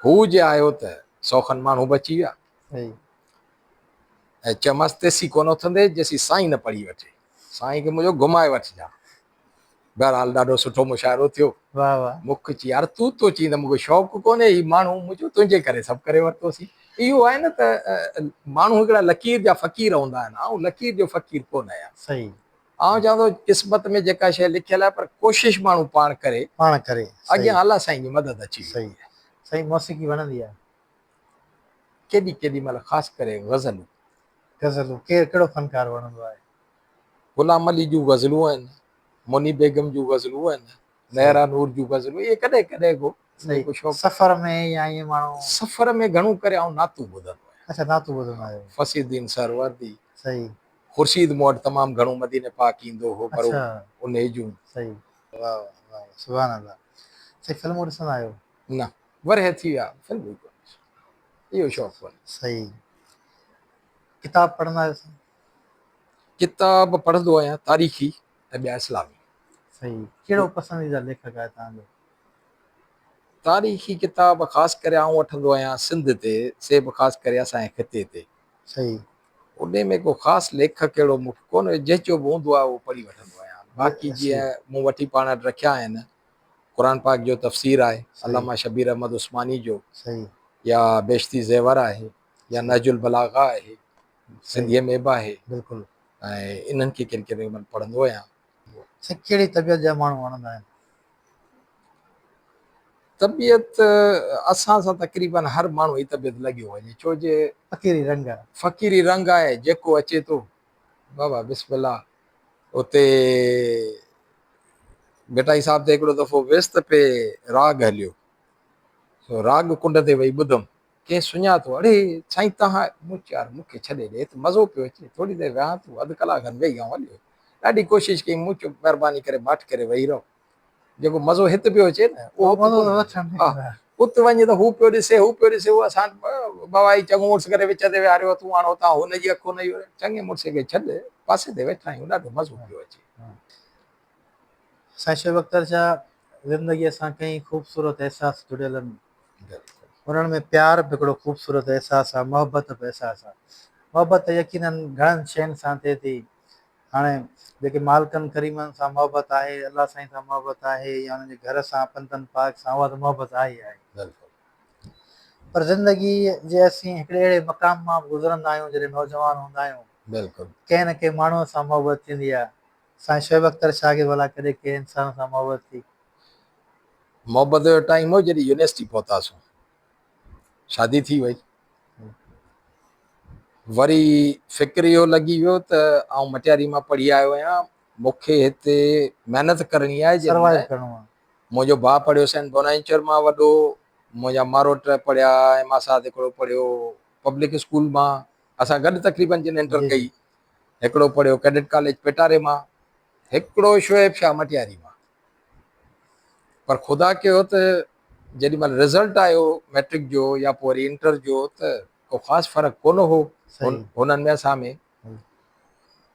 [SPEAKER 2] هو جي آيو ته سو کن ماڻهو به اچي ويا.
[SPEAKER 1] صحيح.
[SPEAKER 2] ۽ چيومانس تيسين ڪونه اٿندي جيسين سائين نه پڙهي وٺي. سائين کي منهنجو گهمائي وٺجان. بهرحال ڏاڍو سٺو مشاعرو ٿيو.
[SPEAKER 1] واهه واهه.
[SPEAKER 2] مون کي چي يار تون ٿو چئين ته مون کي شوق ڪونهي هي ماڻهو مون چيو تنهنجي ڪري سڀ ڪري ورتوسين. اهو آهي نه ته ماڻهو هڪڙا لڪير جا فقير هوندا آهن آئون لڪير جو فقير ڪونه آهيان.
[SPEAKER 1] صحيح.
[SPEAKER 2] آئون چوان ٿو قسمت ۾ جيڪا شيء لکيل آهي پر ڪوشش ماڻهو پاڻ ڪري.
[SPEAKER 1] پاڻ ڪري.
[SPEAKER 2] اڳيان الله سائين جي مدد اچي ويندي
[SPEAKER 1] آهي. صحيح. سائين موسيقي وڻندي آهي؟
[SPEAKER 2] ڪيڏي ڪيڏي مهل خاص ڪري غزلون.
[SPEAKER 1] غزلون ڪير ڪهڙو فنڪار وڻندو آهي؟
[SPEAKER 2] غلام علي جون غزلون آهن، مني بيگم جون غزلون آهن، نيرا نور جون غزلون اهي ڪڏهن ڪڏهن ڪو
[SPEAKER 1] جيڪو شوق. سفر ۾ يا ائين ماڻهو.
[SPEAKER 2] سفر ۾ گهڻو ڪري آئون نعتون ٻڌندو آهيان.
[SPEAKER 1] اڇا نعتون ٻڌندا آهيو.
[SPEAKER 2] فصيح الدين سهروردي.
[SPEAKER 1] صحيح.
[SPEAKER 2] خورشيد مون وٽ تمام گهڻو مديني پاڪ ايندو هو پر انهي جون.
[SPEAKER 1] صحيح. واه واه سبحان الله. سائين فلمون ڏسندا آهيو؟
[SPEAKER 2] نه ورهيه ٿي ويا فلمون ئي ڪونه ڏسو. اهو شوق ڪونهي.
[SPEAKER 1] صحيح. ڪتاب پڙهندا آهيو سائين؟
[SPEAKER 2] ڪتاب پڙهندو آهيان تاريخي ۽ ٻيا اسلامي.
[SPEAKER 1] صحيح. ڪهڙو پسنديده ليکڪ آهي توهان جو؟
[SPEAKER 2] تاريخي ڪتاب خاص ڪري آئون وٺندو آهيان سنڌ تي، سي به خاص ڪري اسان جي خطي تي.
[SPEAKER 1] صحيح.
[SPEAKER 2] انهي ۾ ڪو خاص ليکڪ اهڙو مون کي ڪونه، جنهن جو به هوندو آهي اهو پڙهي وٺندو آهيان. باقي جيئن مون وٺي پاڻ وٽ رکيا آهن، قرآن پاڪ جو تفسير آهي علامه شبير احمد عثماني جو، يا بهشتي زيور آهي، يا نهج البلاغه آهي، سنڌيء ۾ به آهي.
[SPEAKER 1] بلڪل.
[SPEAKER 2] ۽ انهن کي ڪن ڪن مهل پڙهندو آهيان.
[SPEAKER 1] سائين ڪهڙي طبيعت جا ماڻهو وڻندا آهن؟
[SPEAKER 2] طبيعت اسان سان تقريبن هر ماڻهو جي طبيعت لڳيو وڃي ڇو جي
[SPEAKER 1] فقيري رنگ آهي.
[SPEAKER 2] فقيري رنگ آهي جيڪو اچي ٿو بابا بسم الله اتي ڀٽائي صاحب تي هڪڙو دفعو ويس ته پي راڳ هليو سو راڳ ڪنڊ تي وئي ٻڌم ڪنهن سڃاتو اڙي سائين تهان مون چيو يار مون کي ڇڏي ڏي هت مزو پيو اچي ٿوري دير ويهان ٿو اڌ ڪلاڪ کن ويهي آئون هليو ويس ڏاڍي ڪوشش ڪئي مون چيو مهرباني ڪري ماٺ ڪري ويهي رهو جيڪو مزو هت پيو اچي نه اهو ها ات وڃ ته هو پيو ڏسي هو پيو ڏسي هو اسان بابا هي چڱو مڙس ڪري وچ تي ويهاريو تون هاڻ هتان هن جي اک هن جي چڱي مڙس کي ڇڏ پاسي تي ويٺا آهيون ڏاڍو مزو پيو اچي.
[SPEAKER 1] سائين شعيب اختر جا زندگيء سان ڪئين خوبصورت احساس جڙيل آهن. انهن ۾ پيار به هڪڙو خوبصورت احساس آهي، محبت به احساس آهي. محبت ته يقينن گهڻن شين سان ٿئي ٿي. هاڻي جيڪي مالڪن ڪريمن سان محبت آهي، الله سائين سان محبت آهي يا انهن جي گهر سان، پنتن پاڪ سان اها ته محبت آهي ئي آهي. پر زندگيء جي اسين هڪڙي اهڙي مقام مان به گذرندا آهيون جڏهن نوجوان هوندا آهيون. ڪنهن نه ڪنهن ماڻهوء سان محبت ٿيندي آهي. سائين شعيب اختر شاهه کي ڀلا ڪڏهن ڪنهن انسان سان محبت ٿي؟
[SPEAKER 2] محبت جو ٽائيم هو جڏهن يونيورسٽي پهتاسون. شادي ٿي وئي. وري فڪر اهو لڳي ويو ته آئون مٽياري مان پڙهي آيو آهيان، مون کي هتي محنت ڪرڻي آهي جي
[SPEAKER 1] سروائيو ڪرڻو آهي.
[SPEAKER 2] منهنجو ڀاء پڙهيو سينٽ بونائنچر مان وڏو، منهنجا ماروٽ پڙهيا ۽ ماسات هڪڙو پڙهيو پبلڪ اسڪول مان، اسان گڏ تقريبن جن انٽر ڪئي، هڪڙو پڙهيو ڪيڊٽ ڪاليج پيٽاري مان، هڪڙو شعيب شاهه مٽياري مان. پر خدا ڪيو ته جيڏي مهل رزلٽ آيو مئٽرڪ جو يا پوء وري انٽر جو ته ڪو خاص فرق ڪونه هو هنن ۾ اسان ۾.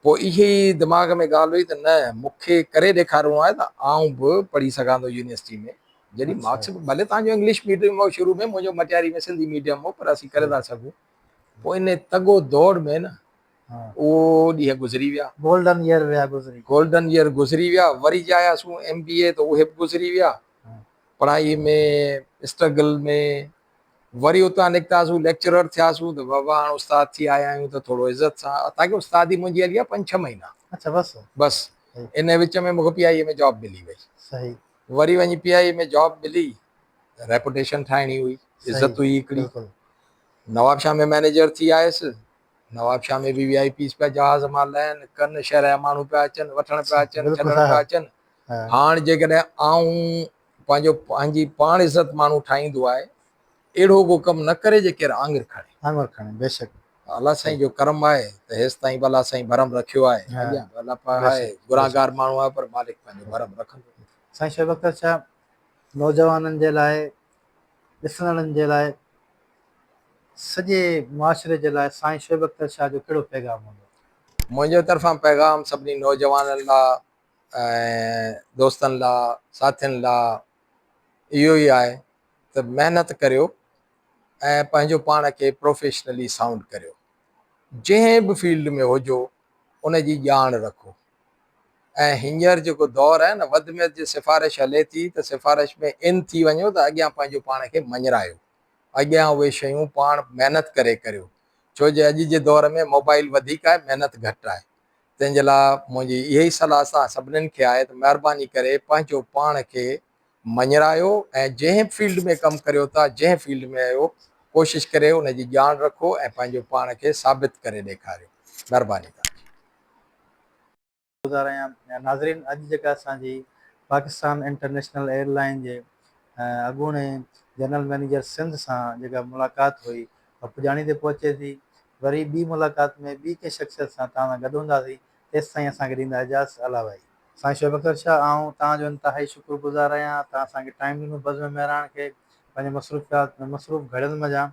[SPEAKER 2] پوء اهي ئي دماغ ۾ ڳالهه هئي ته نه مون کي ڪري ڏيکارڻو آهي ته آئون به پڙهي سگهان ٿو يونيورسٽي ۾ جڏهن مارڪس به ڀلي توهان جو انگلش ميڊيم هو شروع ۾ منهنجو مٽياري ۾ سنڌي ميڊيم هو پر اسين ڪري ٿا سگهون. پوء ان تڳو دوڙ ۾ نه اهو ڏينهن گذري ويا.
[SPEAKER 1] گولڊن ييئر ويا گذري.
[SPEAKER 2] گولڊن ييئر گذري ويا وري جي آياسون ايم بي اي ته اهي به گذري ويا پڙهائي ۾ اسٽرگل ۾ وري اتان نڪتاسون ليڪچرر ٿياسون ته بابا هاڻ استاد ٿي آيا آهيون ته ٿورو عزت سان تاڪه استادي منهنجي هلي آهي پنج ڇهه مهينا.
[SPEAKER 1] اڇا بس.
[SPEAKER 2] بس ان وچ ۾ مونکي پي آء اي ۾ جاب ملي وئي.
[SPEAKER 1] صحيح.
[SPEAKER 2] وري وڃي پي آء اي ۾ جاب ملي ته ريپوٽيشن ٺاهڻي هئي عزت هئي هڪڙي. نوابشاهه ۾ مئنيجر ٿي آيس نوابشاهه ۾ به وي آء پيز پيا جهاز مان لهن ڪن، شهر جا ماڻهو پيا اچن، وٺڻ پيا اچن، ڇڏڻ پيا اچن. هاڻ جيڪڏهن آئون پنهنجو پنهنجي پاڻ عزت ماڻهو ٺاهيندو آهي، اهڙو ڪو ڪم نه ڪري جي ڪير آڱر کڻي.
[SPEAKER 1] آڱر کڻي، بيشڪ.
[SPEAKER 2] الله سائين جو ڪرم آهي ته هيستائين به الله سائين ڀرم رکيو آهي. اڳيان به الله پاڪ آهي، گنهگار ماڻهو آهي پر مالڪ پنهنجو ڀرم رکندو.
[SPEAKER 1] سائين شعيب اختر ڇا نوجوانن جي لاء ڏسندڙن جي لاء سڄي معاشري جي لاء سائين شعيب اختر شاهه جو ڪهڙو پيغام هوندو؟
[SPEAKER 2] منهنجي طرفان پيغام سڀني نوجوانن لا ۽ دوستن لا ساٿين لا اهو ئي آهي ته محنت ڪريو ۽ پنهنجو پاڻ کي پروفيشنلي سائونڊ ڪريو جنهن به فيلڊ ۾ هجو ان جي ڄاڻ رکو ۽ هينئر جيڪو دور آهي نه وڌ ۾ وڌ جي سفارش هلي ٿي ته سفارش ۾ ان ٿي وڃو ته اڳيان پنهنجو پاڻ کي مڃرايو اڳيان اهي شيون پاڻ محنت ڪري ڪريو ڇو جي اڄ جي دور ۾ موبائل وڌيڪ آهي محنت گهٽ آهي تنهن جي لاء منهنجي اها ئي صلاح سان سڀنين کي آهي ته مهرباني ڪري پنهنجو پاڻ کي مڃرايو ۽ جنهن فيلڊ ۾ ڪم ڪريو ٿا جنهن فيلڊ ۾ آهيو ڪوشش ڪري ان جي ڄاڻ رکو ۽ پنهنجو پاڻ کي ثابت ڪري ڏيکاريو مهرباني توهان جي.
[SPEAKER 1] گذار آهيان ناظرين اڄ جيڪا اسان جي پاڪستان انٽرنيشنل ايئر لائين جي اڳوڻي جنرل مئنيجر سنڌ سان جيڪا ملاقات هئي اها پڄاڻي تي پهچي ٿي وري ٻي ملاقات ۾ ٻي ڪنهن شخصيت سان توهان سان گڏ هونداسين تيستائين اسان کي ڏيندا اجازت الله ڀائي. سائين شعيب اختر شاهه آئون توهان جو انتهائي شڪر گذار آهيان توهان اسان کي ٽائيم ڏنو بزم مهراڻ کي پنهنجي مصروفيات ۾ مصروف گهڙين منجهان.